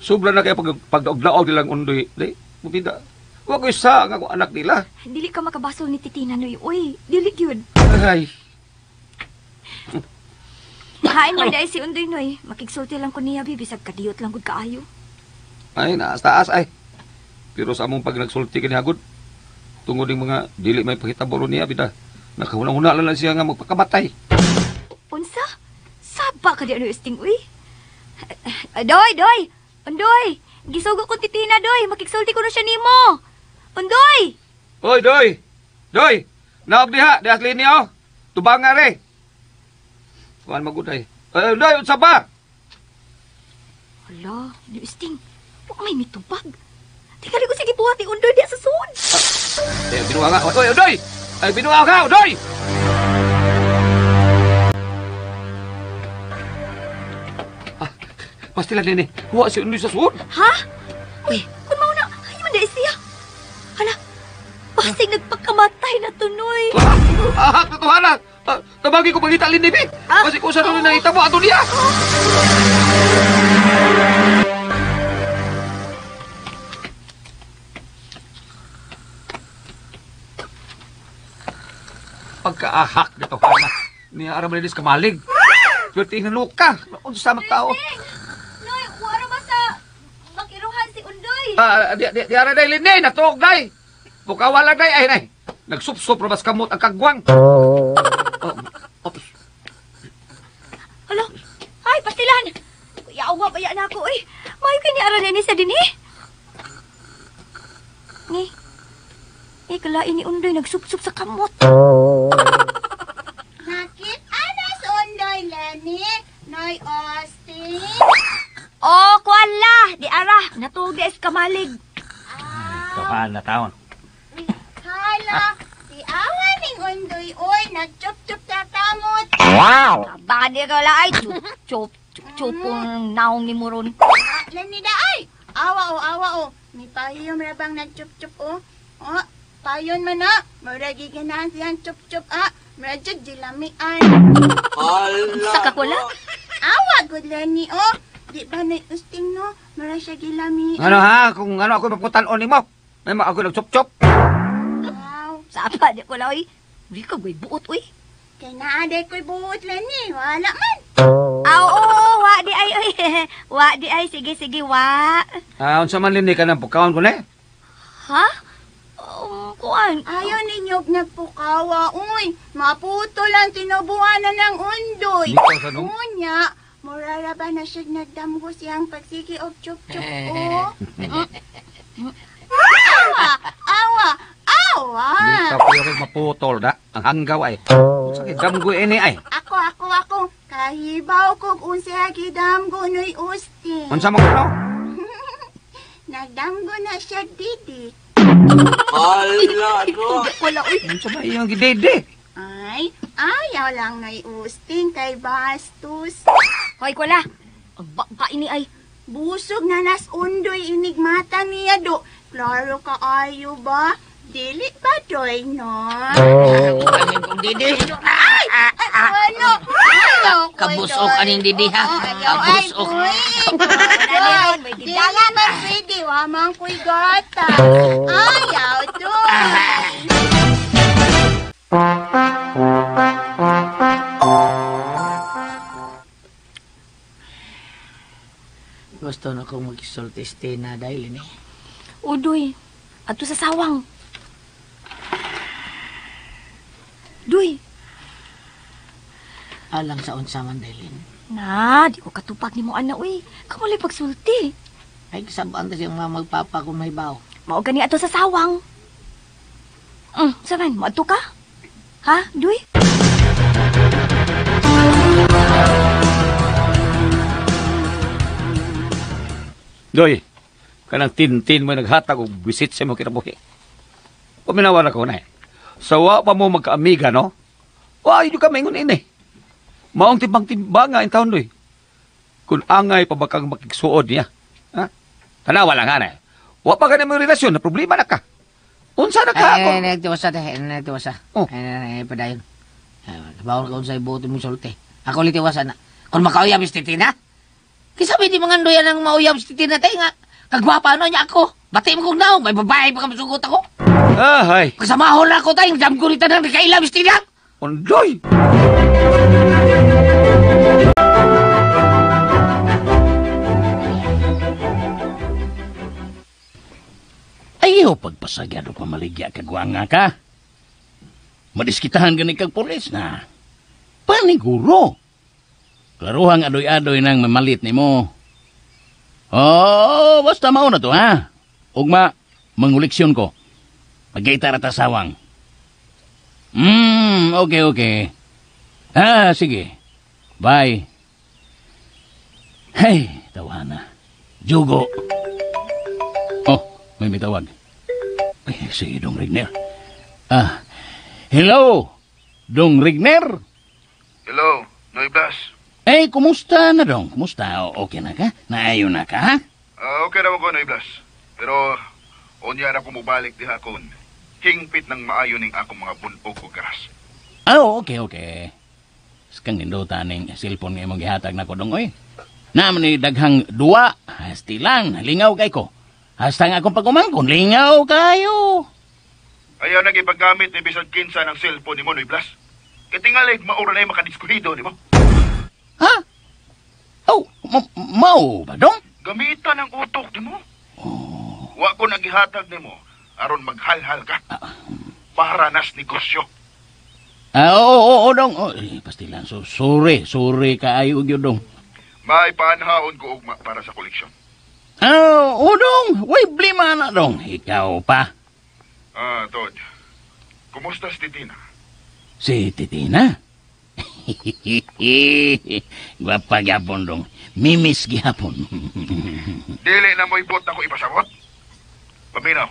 Sobra na kayo pagdaog-daog nilang Undoy. Day, bumida. Wa ko isa ang akong anak nila. Dili ka makabasol ni Titina, Noy. Uy, dili gyud. Ay. Hain man day si Undoy, Noy. Makigsulti lang ko niya, bi. Bisag kadiyot lang gud kaayo. Ay, naas-taas ay. Pero sa among pag nagsulti kini hagod, tungod ning mga dili may pahitabo ron niya, bida. Nakahuna-huna lang siya nga magpakamatay. Unsa? Saba ka di ano, Usting, uy. Doy, doy! Undoy! Gisugo ko Titina, doy. Makigsulti ko na siya nimo. Undoy! Oy, doy! Doy! Naog diha, diha sa linya, oh. Tubanga re. Kuan maguday. Ay, doy, unsa ba? Hala, Noy Usting. Wa may mitubag. Tingali ko sige buhat ni Undoy diha sa sud. Eh, binuha nga. Oy, Undoy! Ay, binuha ka, Undoy! Ah, pasti lang nini. Huwa si Undoy sa sud. Ha? Uy, kung mauna, ay man dahil siya. Hala, basig nagpakamatay na tunoy. Ah, totohanan. Tabagi ko pangita lini, bi. Kasi kung saan na nakita mo, ato niya. Pagkaahak nito, Hana. Niya aram linis kamalig. Pero tingnan luka. Unsa man tao. Noy, wala ba sa makiruhan si Undoy? Di ara day lini, natuog day. Bukawala day, ay nay. Nagsupsop rabas kamot ang kagwang. Hala, ay, pastilan. Yawa ba yan ako, eh. Mayo kini ara ni sa dinhi. Ni. Eh, kalain ni Undoy nagsupsup sa kamot. Nakit ana sa Undoy, Lenny? Noy Austin? Oh, kuala, di ara. Natuog di kamalig. Kapan na taon. Hala, si awa ning Undoy, oy, nagchup-chup sa kamot. Wow! Baka di ka wala ay chup chup chup chupong naong ni Muron. Lenny da ay. Awa o, awa o. May payo rabang nagchup-chup o. Oh, payon man na. Murag giganahan siyang chup-chup ah. Murag jud gilamian. Sa kakula? Awa gud Lenny oh. Di ba na usting no? Murag siya gilamian. Ano ha? Kung ano ako maputan-on nimo. May mga ako nagchup-chup. Wow. Sapa di ko la oy. Di ka goy buot oy. Kay naa day ko'y buot Lenny. Wala man. Aw, oo, wa di ay oy. Wa di ay sige sige wa. Ah, unsa man lini ka ng pukaon ko ne? Ha? Kuan. Ayaw ninyo nagpukawa, uy. Maputo lang tinubuan na ng Undoy. Unya, murara ba na siya nagdamgo siyang pagsiki og chup-chup, oh. Awa! Awa! Awa! Dito ko yung maputol da. Ang hanggaw ay. Sakit damgo ini ay. Ako, ako, ako. Kahibaw kog unsa gidamgo noy Ustin. Unsa man kuno? Nagdamgo Damgo na siya didi. Ala, do. Wala, uy. Unsa ba iyang gidede? Ay, ayaw lang na iusting kay bastos. Hoy, Kola. Ang ba ini ay. Busog na nas undoy inigmata niya do. Klaro ka ayo ba? Dili ba doy no? Didi. Ay, ano? Ayaw ko, Kabusok Doy. aning didi ha. Ayaw, ay, Kabusok. buwi. Doy, dili man pwede, wa man ko'y gata. Ayaw, doy. Gusto na kong magsulti na dahil ini. Udoy, adto sa sawang. Duy, Alang sa unsa man dailin. na, di ko katupag nimo ana uy. Kamulay pagsulti. Ay kasabaan ta siyang mga magpapa kung may baw. Mao gani ato sa sawang. Saman, moadto ka? Ha, Duy? Doy, kanang tintin mo naghatag og bisit sa imong kinabuhi. Paminawan ako na eh. Sa wa pa mo magkaamiga, no? Wa, yun ka maingon ini. Maong timbang-timbanga in taon, doy. Kung angay pa ba kang makiksuod niya. Ha? Tanawa lang, ha, eh. Wa pa ka na may relasyon, na problema na ka. Unsa na ka? Ay, nagtiwasa, te. Nagtiwasa. Oh. Ay, padayon. Bawal ka unsay buot mo sulti. Ako litiwasa na. Kung makauyab si Titina, kisa di mga ndoyan ang mauyab si Titina, te nga. Kagwapa no niya ako. Bati mo kong naong, may babae pa ka masugot ako. Ahay. Kasamahon na ako tayo, jam ko rita nang nakailam si Tina. Undoy! Ayaw pagpasagyado pamaligya kagwanga ka. Madiskitahan gani kag pulis na. Paniguro. Klaruhang adoy-adoy nang mamalit nimo. Oh, basta mao na to ha. Ugma, manguleksyon ko. Magkita ra ta sawang. Okay, okay. Ah, sige. Bye. Hey, tawana. Jugo. Oh, may mitawag. Ay, si Dong Rigner. Ah, hello, Dong Rigner. Hello, Noy Blas. Eh, kumusta na, Dong? Kumusta? Okay na ka? Naayon na ka, ha? Okay naman ko, Noy Blas. Pero, unya na ko mubalik diha kon. Hingpit ng maayo ning akong mga bunog o garas. Ah, okay, okay. Skang nindota ning cellphone nga imong gihatag nako, Dong, oy. Naman ni daghang duwa, hasti lang, lingaw kay ko. Hasta nga akong pagumangkon, lingaw kayo. Ayaw nang ipaggamit ni bisan kinsa ng cellphone nimo, Noy Blas. Kitingalig, maura na yung makadiskuhido nimo. Ha? Oh, mao ba, Dong? Gamitan ang utok nimo. Oh. Wa ko nagihatag nimo aron maghalhal ka. Para nas negosyo. Ah, oo, Dong. Oh, pastilan. So, sorry, sorry kaayo gyud, Dong. May panhaon ko ugma para sa koleksyon. Ah, oo, Dong. Way blima na, Dong. Ikaw pa. Ah, Tod. Kumusta si Titina? Si Titina? Gwapa gyapon, Dong. Mimis gyapon. Dili na mo'y bot ako ipasabot. Paminaw,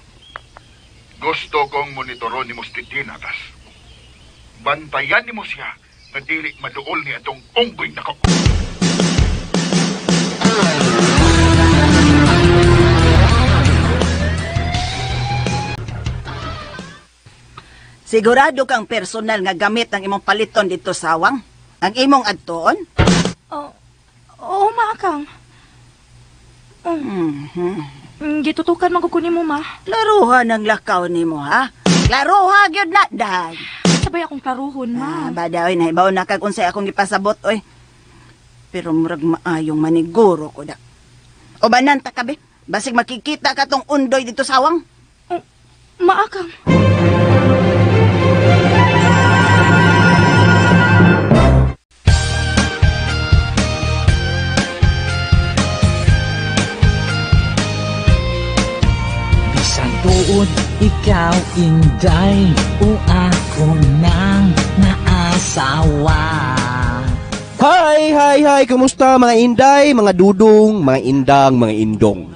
gusto kong monitoron ni mo si Titina, tas. Bantayan ni mo siya na dili maduol ni atong unggoy nako. Sigurado kang personal nga gamit ang imong paliton dito sawang? Ang imong adtoon? Oo, ma, akang. Gitutukan man ko kunin mo, ma. Klaruha ng lakaw nimo, ha? Klaruha gyud na, day. Sabay akong klaruhon, ma. Ah, bada, oy, nahibaw na kag unsay akong gipasabot, oy. Pero murag maayong maniguro ko da. O banan ta kabe, basig makikita ka tong undoy dito sawang. Maakang. Bisan tuod, ikaw inday o ako nang naasawa. Hi, hi, hi! Kumusta mga inday, mga dudong, mga indang, mga indong?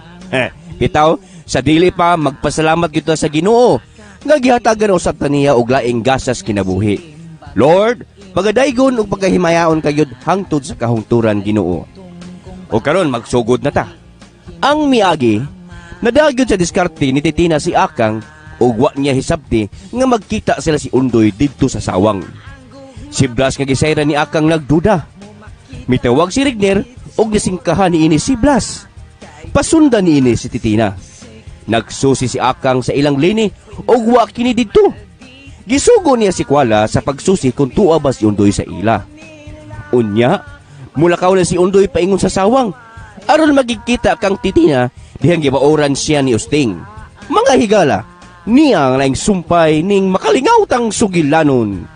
Bitaw, Sa dili pa magpasalamat gyud ta sa Ginoo nga gihatagan usab ta niya og laing gasas kinabuhi. Lord, pagadaygon ug pagahimayaon kayod hangtod sa kahungturan Ginoo. O karon magsugod na ta. Ang miagi nadagyod sa diskarte ni Titina si Akang ug wa niya hisabti nga magkita sila si Undoy didto sa sawang. Si Blas nga gisayran ni Akang nagduda. Mitawag si Regner ug nisingkahan niini si Blas. Pasundan niini si Titina. Nagsusi si Akang sa ilang lini ug wa kini didto. Gisugo niya si Kuala sa pagsusi kung tuwa ba si Undoy sa ila. Unya, mulakaw na si Undoy paingon sa sawang. Aron magigkita kang Titina dihang gibaoran siya ni Usting. Mga higala, niya ang laing sumpay ning makalingaw tang sugilanon.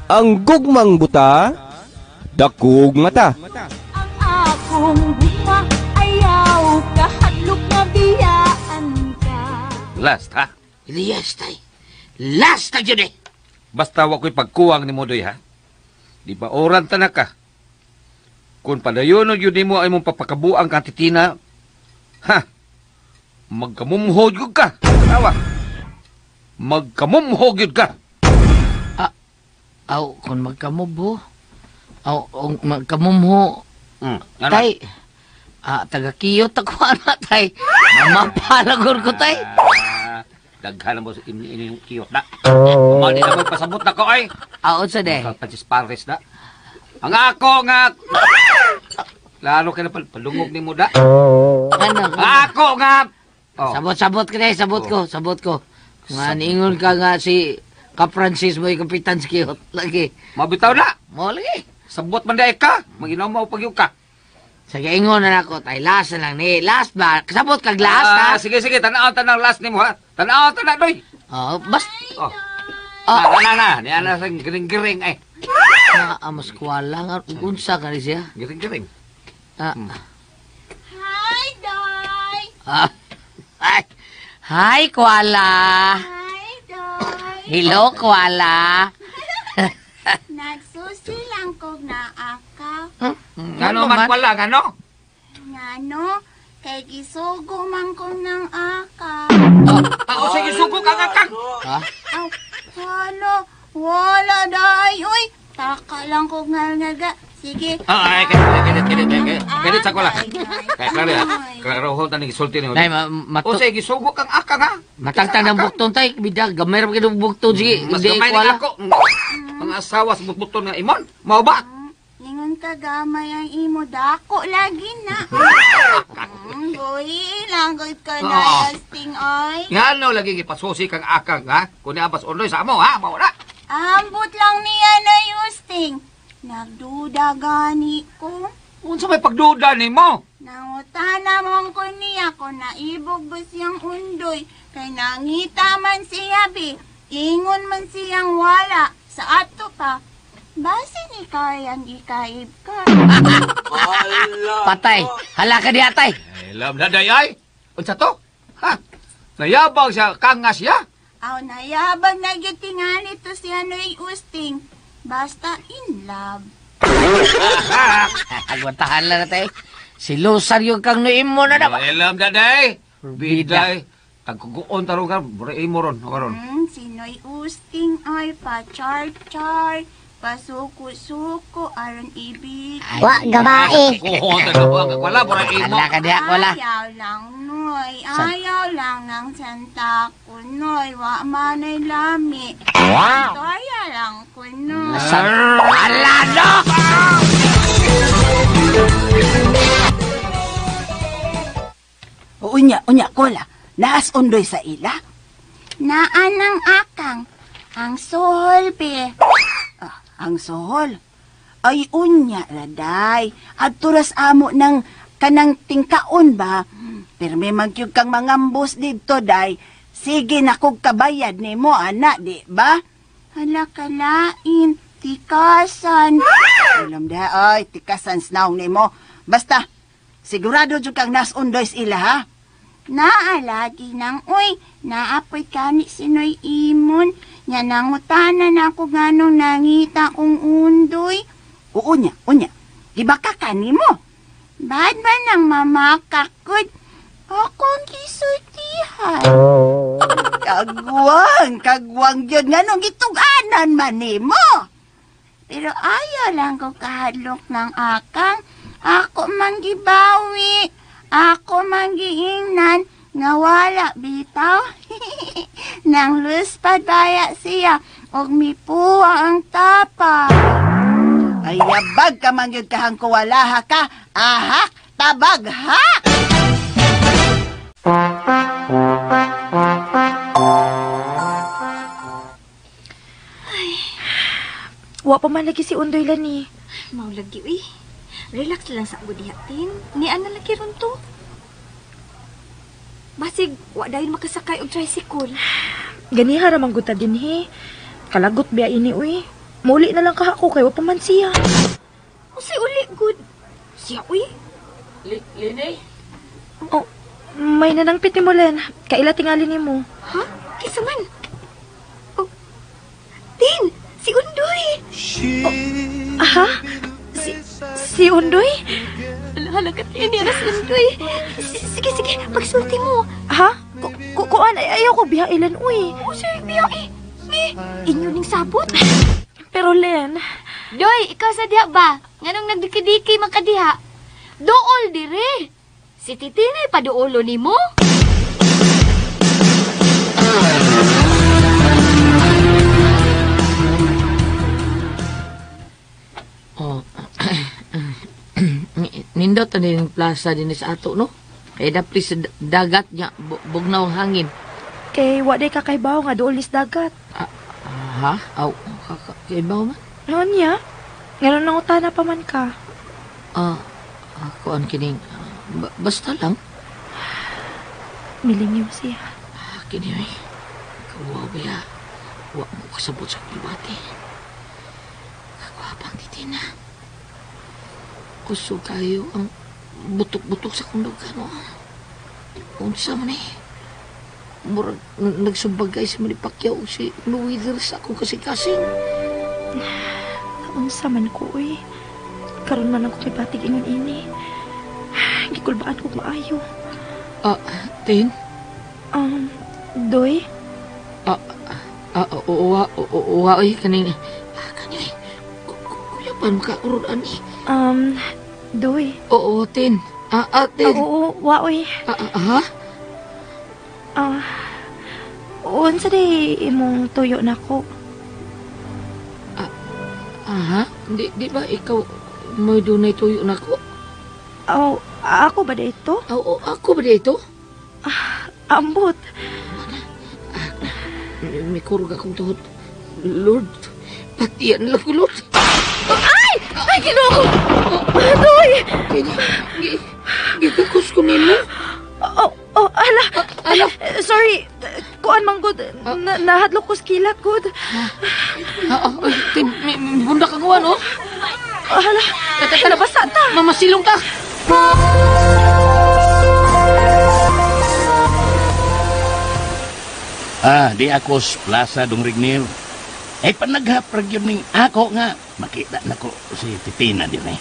Ang gugmang buta, dakog mata. Akong gugma ayaw kahadlok nga biyaan ka. Last, ha? Yes, tay. Last na yun eh. Basta wa ko'y pagkuwang ni Modoy, ha? Di ba oran ta na ka? Kung padayon yun mo ay mong papakabuang kang Titina, ha? Magkamumhod yun ka. Tawa. Magkamumhog yun ka. Aw, kung magkamubho. Aw, magkamumho. Ano? Tay, taga-kiyot ako, ana, tay. Mamapalagor ko, tay. Daghan mo sa ini yung kiyot na. Mali na magpasabot na ko, ay. Aon sa de. Pagpatis Paris na. Ang ako nga. Lalo ka na palungog ni mo da. Ano? Ako nga. Oh. Sabot-sabot ka na, sabot ko, sabot ko. Nga, niingon ka nga si Ka Francis mo, Kapitan sa kiyot. Lagi. Mabitaw na. Mo lagi. Sabot man di ka. Maginaw mo pag ka. Sige, ingon na ako, tay. Last na lang ni. Last ba? Sabot kag last, ha? Sige, sige. Tanaw, tanaw last ni mo, ha? Tanaw, tanaw, doy. Oh, bas. Oh. Na. Niya na sa giring-giring, ay. Mas kuwala nga. Unsa ka rin siya? Giring-giring. Hi, Doy! Ay. Hi, Kuala. Hi, Doy! Hello, Kuala. Nagsusi lang kog naakaw. Ngano man wala, ngano? Ngano? Kay gisugo man ko ng akaw. Ako sa gisugo kang akang. Ha? Aw, hala. Wala, Day. Uy, taka lang kog ngalngaga. Sige. Ay, kaya sa kuwala. Kaya klaro, ha? Klaro, hold na gisulti niyo. Nay, O sa gisugo kang akang, ha? Matangtang ng bukton, tay. Bida, gamay ra ng bukton. Sige, Mas hindi gamay kuwala. ni ako. Ang asawa sa bukton nga imon. Mao ba? Ningon ka gamay ang imo dako lagi na. Buhi lang gud ka na asting oy. Ngano lagi gipasusi kang akang, ha? Kung niabas unoy sa amo, ha? Mao na. Ambot lang niya na yusting. Nagduda gani ko. Unsa may pagduda nimo? Nangutana mong ko niya kung naibog ba siyang undoy. Kay nangita man siya bi. Ingon man siyang wala. Sa ato pa. Base ni kayang ikaib ka. Patay. Hala ka di atay. Alam na dayay. Unsa to? Ha? Nayabang siya, kangas siya. Aw, nayabang na gyud tingali to siya noy usting. Basta in love. Agwantahan lang na tayo. Silusan yung kang nuim mo na naman. Alam na day. Biday. Tagkuguon tarong ka, buray mo ron. Ron. Si Noy Usting ay pa-char-char, pasuko-suko, aron ibig. Wa, gabae. Wala, buray mo. Hala ka diha, wala. Ayaw lang, Noy. Ayaw lang ng santa ko, Noy. Wa manay lami. Istorya lang ko, Noy. Hala, no! Unya, unya, kola. Naas undoy sa ila? Naan ang akang. Ang suhol, be. Ah, ang suhol? Ay, unya, raday. At turas amo ng kanang tingkaon ba? Pero may magyug kang mangambos dito, day. Sige na kog kabayad ni mo, ana, di ba? Hala, kalain. Tikasan. Alam da, ay, tikasan snaong ni mo. Basta, sigurado jud kang nas undoy sa ila, ha? Naalagi nang uy, naapoy kani sinoy imon. Nya nangutanan ako ganong nangita kong undoy. Oo nya, unya. Di ba ka kani mo? Bad ba nang mamakakod? Akong gisultihan. Kagwang, kagwang yun nga nung gituganan man nimo. Pero ayaw lang ko kahadlok ng akang. Ako man gibawi. Ako man giingnan nga wala bitaw. Nang luspad baya siya og mipuwa ang tapa. Ay, yabag ka man yun kahang kuwalaha ka. Ahak, tabag, ha? Wa pa man lagi si Undoy lani. Mao lagi uy. Relax lang sa ako diha, Tin. Nian na lagi ron to. Basig, wa dayon makasakay og tricycle. Ganiha ra man gud ta dinhi. Kalagot biya ini uy. Muli na lang kaha ko kay wa pa man siya. Usay uli gud. Siya uy. Lini? Oh, may nanangpit nimo Len. Kaila tingali nimo. Ha? Kinsa man? Oh. Tin, si Undoy. Oh, aha? Si Undoy? Hala ka, Tin, yan na si Undoy. Sige, sige, pagsulti mo. Ha? Kuan, ayaw ko biya ilan, uy. Oh, sige, biya eh. Inyo ning sabot. Pero Len... Doy, ikaw sa diha ba? Nganong nagdiki-diki man ka diha? Dool dire. Si Titinay paduolo nimo. Oh. Nindot ani ning plaza dinhi sa ato, no? Kay dapli sa dagat nya bugnaw ang hangin. Kay wa day kakaibaw nga duol nis dagat. Ha? Aw, kakaibaw man. Noon niya? Ngayon nangutana pa man ka. Kuan kining basta lang. Milingiw siya. Kini ay. Kawaw ba? Wa mo kasabot sa pribati. Kagwapang titina. Kusog kayo ang butok-butok sa kundog ano. Unsa man eh. Murag nagsubagay si Manny Pacquiao o si Mayweather sa akong kasing-kasing. Unsa man ko eh. Karon man ako kay batig ingon ini. Gikulbaan ko maayo. Tin? Doy? Uwa, oy, kaning, kaning, kuya pa, makaurod ani. Doy? Oo, Tin. Tin. Oo, wa, oy. Ha? Unsa di imong tuyo nako? Ha? Di ba ikaw may dunay tuyo nako? Oh, ako ba dito? Oo, ako ba dito? Ambot. May kurog akong tuhod. Lord, patiyan lang ko, Lord. Ay! Ay, Ginoo ko! Doy! Gigakos ko nimo. Oh, ala. Ala. Sorry. Kuan man gud. Nahadlok ko sa kilat gud. Tin, may bunda ka kuan, oh. Ala. Nabasa ta. Mamasilong ta. Di ako sa plaza dong Rignil. Ay panaghap ra gyud ning ako nga makita nako si Titina din eh.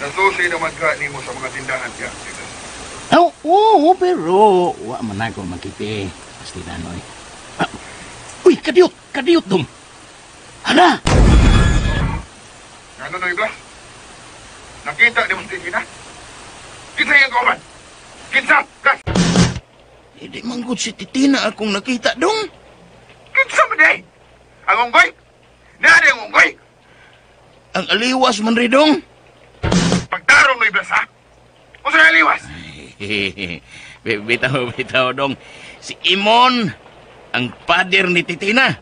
Nasusi naman ka nimo sa mga tindahan niya. Oh, oo, pero wa man ako makita. Basta nanoy. Uy, kadiyot, kadiyot dong. Hala! Ano noy Blas? Nakita ni mo si Titina? Kinsa iyang kauban? Kinsa, Blas? Hindi man gud si Titina akong nakita dong. Kinsa man day? Ang unggoy? Naadi ang unggoy? Ang aliwas man rin dong. Pagtarong noy Blas ha? Unsa ang aliwas? Bitaw, bitaw dong. Si Imon, ang pader ni Titina.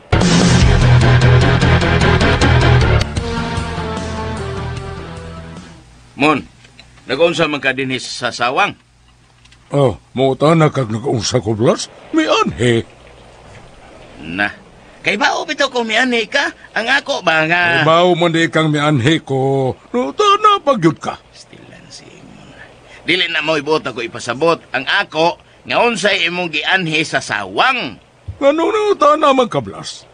Mon, nag-unsa man ka dinhi sa sawang? Oh, mauta na kag nag-unsa ko, Blas. May anhe. Na, kay bao bitaw ko mianhe ka? Ang ako ba nga? Kay bao man di kang mianhe ko. No, na pagyud ka. Stilan si Imon. Dili na mo ibuot ako ipasabot. Ang ako, nga unsay imong gianhe sa sawang. Ngano na na man ka, Blas?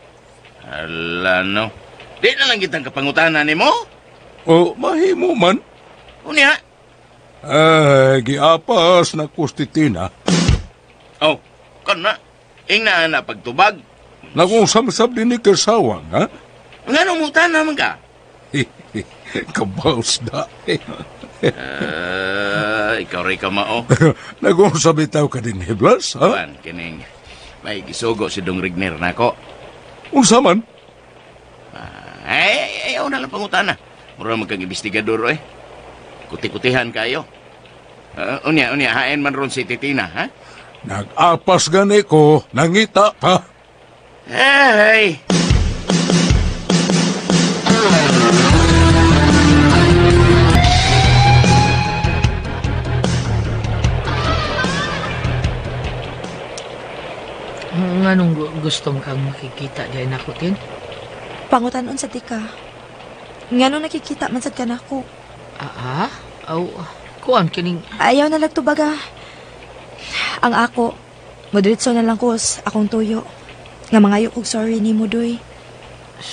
Hala, no. Di na lang kitang kapangutana nimo. Oh, mahimo man. Unya, Ay, giapas na kustitina. Oh, kana. Ingna na pagtubag. Nakong samsab din ni Kersawang, ha? Ngano mo naman ka? Kabaos na. Ikaw rin ka mao. Nagong sabitaw ka din, Blas, ha? Kuan, kining may gisugo si Dong Rigner nako. Unsa man? Ay, ayaw na lang pangutana. Mura man kang investigador, eh. Kuti-kutihan kayo. Unya, hain man ron si Titina, ha? Nag-apas gani ko, nangita pa. Hey! Nganong gusto mo kang makikita diay nako, Tin? Pangutanon sa tika. Nganong nakikita man sad ka nako? Ah? Aw, kuan kining ayaw na lagtubaga. Ang ako, modiretso na lang ko akong tuyo. Nga mangayo kog sorry nimo, Doy.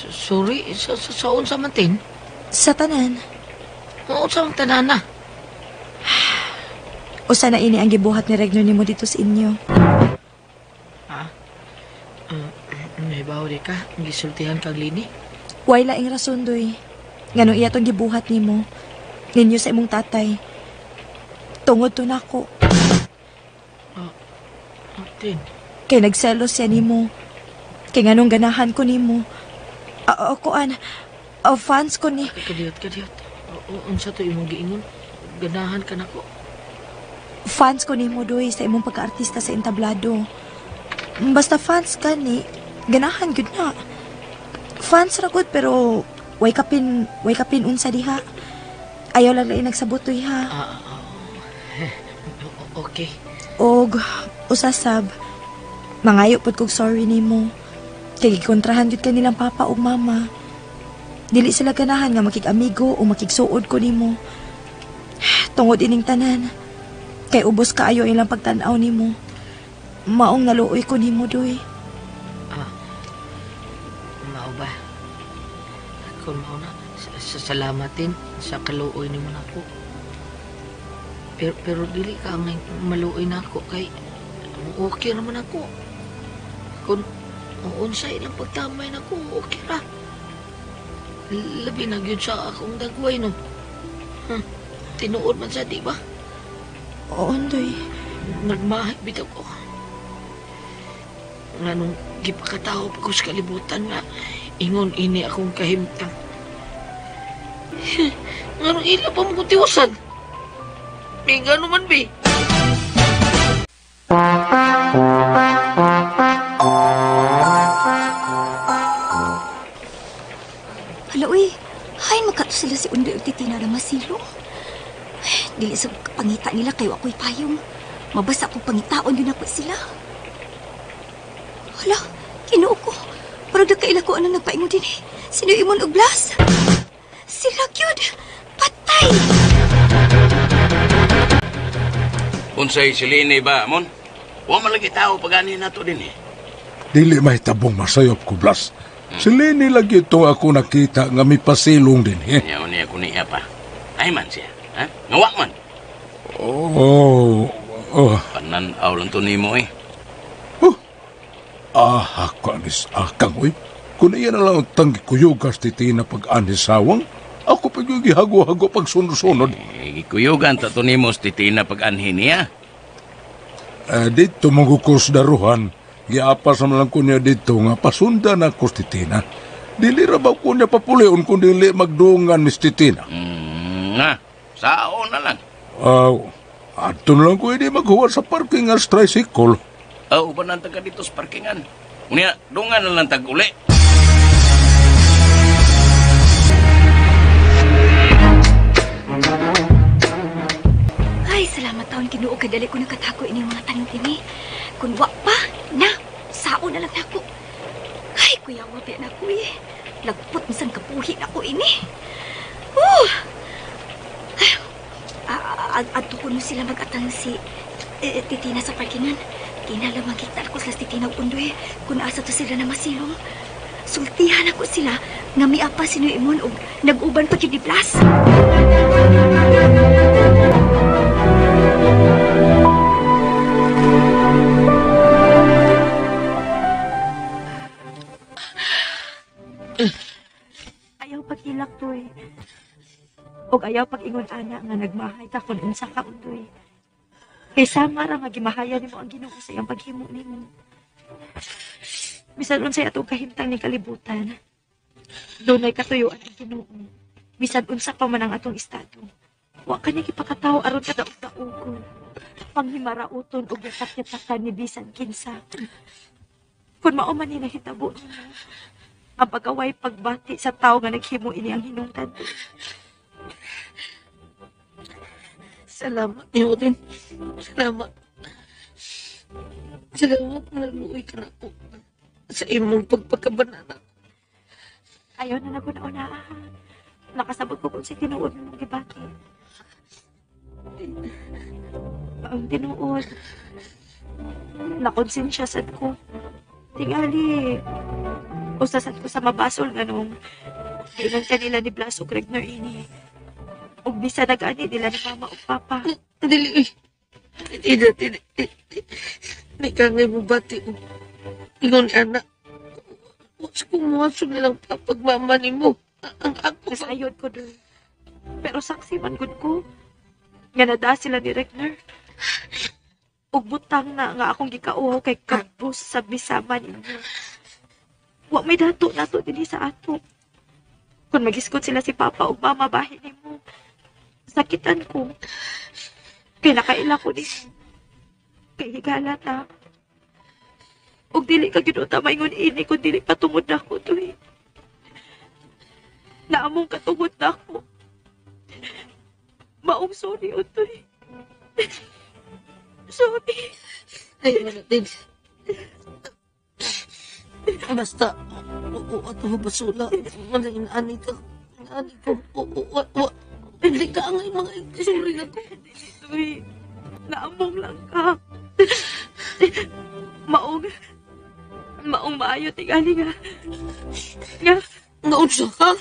Sorry sa unsa man, Tin? Sa tanan. Unsa man tanan na? Usa na ini ang gibuhat ni Regner nimo dito sa inyo. May bawo di ka, gisultihan kag lini. Way laing rason, Doy. Nganong iya tong gibuhat nimo ninyo sa imong tatay. Tungod to nako. Tin. Kay nagselos siya nimo. Kay nganong ganahan ko nimo. Kuan, fans ko ni. Kadiyot. Unsa to imong giingon? Ganahan ka nako. Fans ko nimo, Doy, sa imong pagka-artista sa entablado. Basta fans ka ni, ganahan gud na. Fans ra gud pero way kapin unsa diha. Ayaw lang lain nagsabot, Doy, ha. Okay. Og usasab, mangayo pod kog sorry nimo. Kay gikontrahan gud kanilang papa ug mama. Dili sila ganahan nga makig-amigo o makigsuod ko nimo. Tungod ining tanan, kay ubos kaayo ilang pagtan-aw nimo. Maong naluoy ko nimo, Doy. Mao ba? Kung mao na, salamat din sa kaluoy nimo nako. Pero dili ka ang maluoy nako kay okay naman ako. Kung unsa ilang pagtamay nako, okay ra. Labi na gyud sa akong dagway, no. Tinuod man sa, di ba? Oo, Doy. Nagmahig bitaw ko. Nganong gipakatawo pa ko sa kalibutan nga ingon ini akong kahimtang. Nganong ila pa mo kong tiwasan? May gano man, be. Hala, uy. Hay, magkato sila si Undoy ug Titina na masilo. Dili sa pangita nila kayo ako'y payong. Mabasa akong pangitaon yun ako sila. Hala, Ginoo ko. Parang nagkaila ko anong nagpaingon din eh. Sino imon og Blas? Sila gyud. Patay! Unsay silini ba, Mon? Wa man lagi tao pagani nato din eh. Dili mahitabong masayop ko, Blas. Silini lagi ito ako nakita nga may pasilong din eh. Niya niya ko niya pa. Ay man siya, ha? Ngawa man. Oh. Panan-aw lang to nimo eh. Ah, ako anis akang, oy. Kung iya na lang ang tanggikuyugas titina pag-anis sawang, ako pag yung gihago-hago pag sunod-sunod. Eh, gikuyugan ta to nimo titina pag-anhin niya. Dito mangukos daruhan, giapas naman lang ko niya dito nga pasundan ako titina. Dili ra ba ko niya papulion kung dili magdungan mis titina? Na, sao na lang. Ato na lang ko hindi maghuwat sa parking as tricycle. Uban ang taga dito sa parkingan. Unya, dungan na lang tag-uli. Ay, salamat taon Ginoo kay dali ko nakatako ining mga tanim dinhi. Kun wa pa, na, sao na lang nako. Ay, kuya, wabi na ko eh. Lagpot misang kapuhi na ko ini. Adto ko no sila mag-atang si Titina sa parkingan. Kinalamang kita ko sila si Titina Undoy. Kung asa to sila na masilong. Sultihan ako sila nga miapa sinuimon og nag-uban pa gyud ni Blas. hilak toy. Og ayaw pag-ingon ana nga nagmahay ta kun unsa ka, Undoy. Kay sama ra nga gimahaya nimo ang Ginoo sa iyang paghimo nimo. Bisan unsay atong kahimtang ning kalibutan, dunay katuyuan ang Ginoo. Bisan unsa pa man ang atong estado. Wa ka ni gipakatawo aron kadaog-daogon, panghimarauton og yatak-yatakan ni bisan kinsa. Kung mao man ni nahitabo nimo, ang pagaway pagbati sa tawo nga naghimo ini ang hinungdan. Salamat niyo din. Salamat. Salamat na nagluoy ka na ako sa imong pagpagkabanana. Ayaw na naguna-una. Nakasabot ko kung si tinuod mong gibati. Ang tinuod, nakonsensya sad ko. Tingali, usasad ko sa mabasol nga nung kailan kanila ni Blas o Regner ini. Ug bisa nag-ani nila ni Mama o Papa. Dili, dili, dili, dili ka ngay mabati. Ingon anak, was kumuha nilang papagmama ni mo. Ang ako. Nasayod ko dun. Pero saksi man gud ko. Nga nadaa sila ni Regner. Ug butang na nga akong gikauhaw kay kabus sa bisama ninyo. Wa may dato nato dinhi sa ato. Kung magiskot sila si Papa ug Mama bahin nimo, sakitan ko. Kay nakaila ko nimo. Kay higala ta. Ug dili ka gyud unta maingon ini kun dili patungod nako tuwi. Naamong katungod nako. Maong sorry utoy. Sorry. Ay, wala din. Basta, oo, ato basula. Wala, inaani ka. Inaani ko. Oo, hindi ka ang mga sorry ako. Uy, naamong lang ka. Maong, maong maayo tingali nga. Nga. Naunsa ka?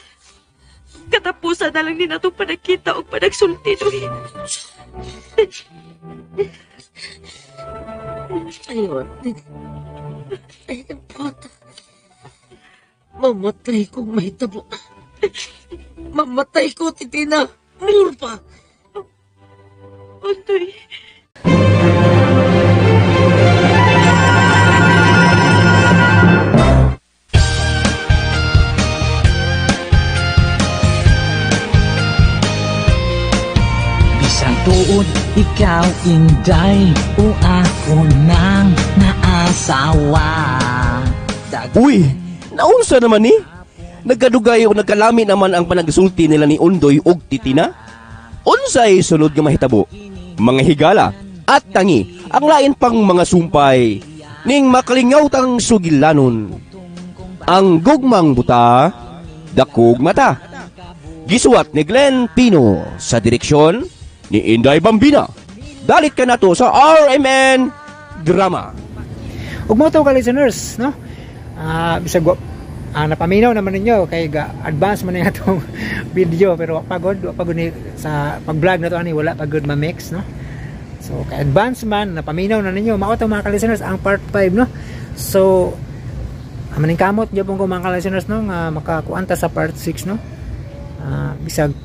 Katapusan na lang din natong panagkita o panagsulti. Uy. Ayun. Ay, bata. Mamatay kong mahitabo. Mamatay ko, Titina. Mur pa. Untoy. Bisan tuod, ikaw inday, o ako nang naasawa. Uy, naunsa naman ni? Nagkadugay o nagkalami naman ang panagsulti nila ni Undoy og Titina? Unsay sunod nga mahitabo? Mga higala at tangi ang lain pang mga sumpay ning makalingaw tang sugilanon. Ang gugmang buta, dakog mata. Gisuwat ni Glenn Pino sa direksyon ni Inday Bambina. Dalit ka na to sa RMN Drama. Ug mo to ka listeners, no? Bisag napaminaw naman ninyo kay advance man nga atong video, pero pagod, wa pagod ni sa pag-vlog na to ani, wala pagod ma-mix, no? So kay advance man napaminaw na ninyo. Mao to mga ka-listeners ang part 5, no? So amaning kamot gyud ko mga ka-listeners, no, nga makakuan ta sa part 6, no? Bisag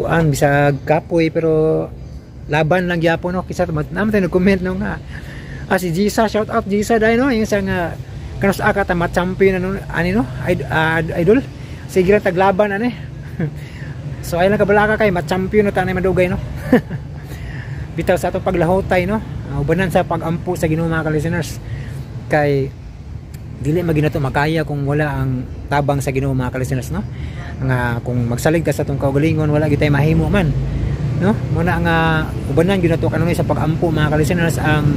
kuan, bisag kapoy, pero laban lang gyapon, no? Kisa naman tayo nag-comment, no, nga si Gisa, shout out Gisa dai, no, yung sa nga kanus aka ta ma-champion ano ani, no, idol. Sige lang taglaban ani. So ay lang kabalaka kay ma-champion na tanay madugay, no. Bitaw sa atong paglahotay, no, ubanan sa pagampo sa Ginoo mga ka-listeners, kay dili maginato makaya kung wala ang tabang sa Ginoo mga ka-listeners, no. Nga kung magsalig ka sa atong kaugalingon, wala gid tay mahimo man, no. Muna nga ubanan gyud nato kanunay sa pagampo mga ka-listeners ang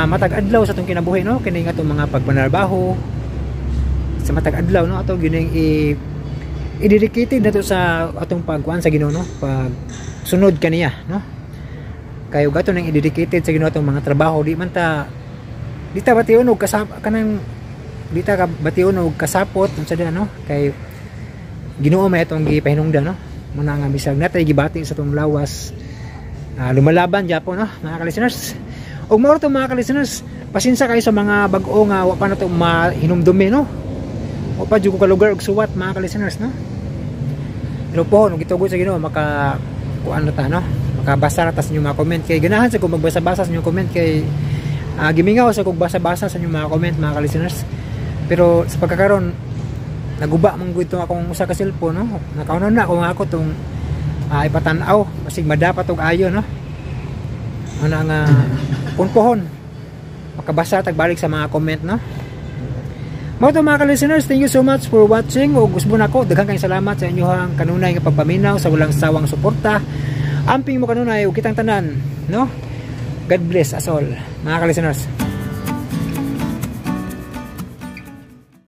matag adlaw sa atong kinabuhi, no, kini nga atong mga pagpanarbaho sa matag adlaw, no, ato gyud ning i-dedicated nato sa atong pagkuan sa Ginoo, no, pag sunod kaniya, no. Kay ug ato nang i-dedicated sa Ginoo atong mga trabaho, di man ta di ta bation og kasap kanang di ta bation og kasapot unsa da, no, kay Ginoo may atong gipahinungdan, no. Muna nga bisag natay gibati sa atong lawas, lumalaban gyapon, no, mga ka-listeners. Ug mao to mga ka-listeners, pasensya kayo sa mga bag-o nga wa pa nato mahinumdumi, no. Wa pa jud ko kalugar og suwat, mga ka-listeners, no. Pero po, nung gitugot sa Ginoo, maka kuan na ta, no, makabasa ra ta sa inyong mga comment kay ganahan sa kong magbasa-basa sa inyong comment kay gimingaw sa kong basa-basa sa inyong mga comment, mga ka-listeners. Pero sa pagkakaron, naguba man gud tong akong usa ka cellphone, no. Nakaunon na ako nga ako tong ipatan-aw basig madapat og ayo, no. Ana nga punpohon makabasa tag balik sa mga comment, no. Mao to, mga ka-listeners, thank you so much for watching. Ug usbon ako, daghan kayong salamat sa inyong kanunay nga pagpaminaw, sa walang sawang suporta. Amping mo kanunay ug kitang tanan, no? God bless us all, mga ka-listeners.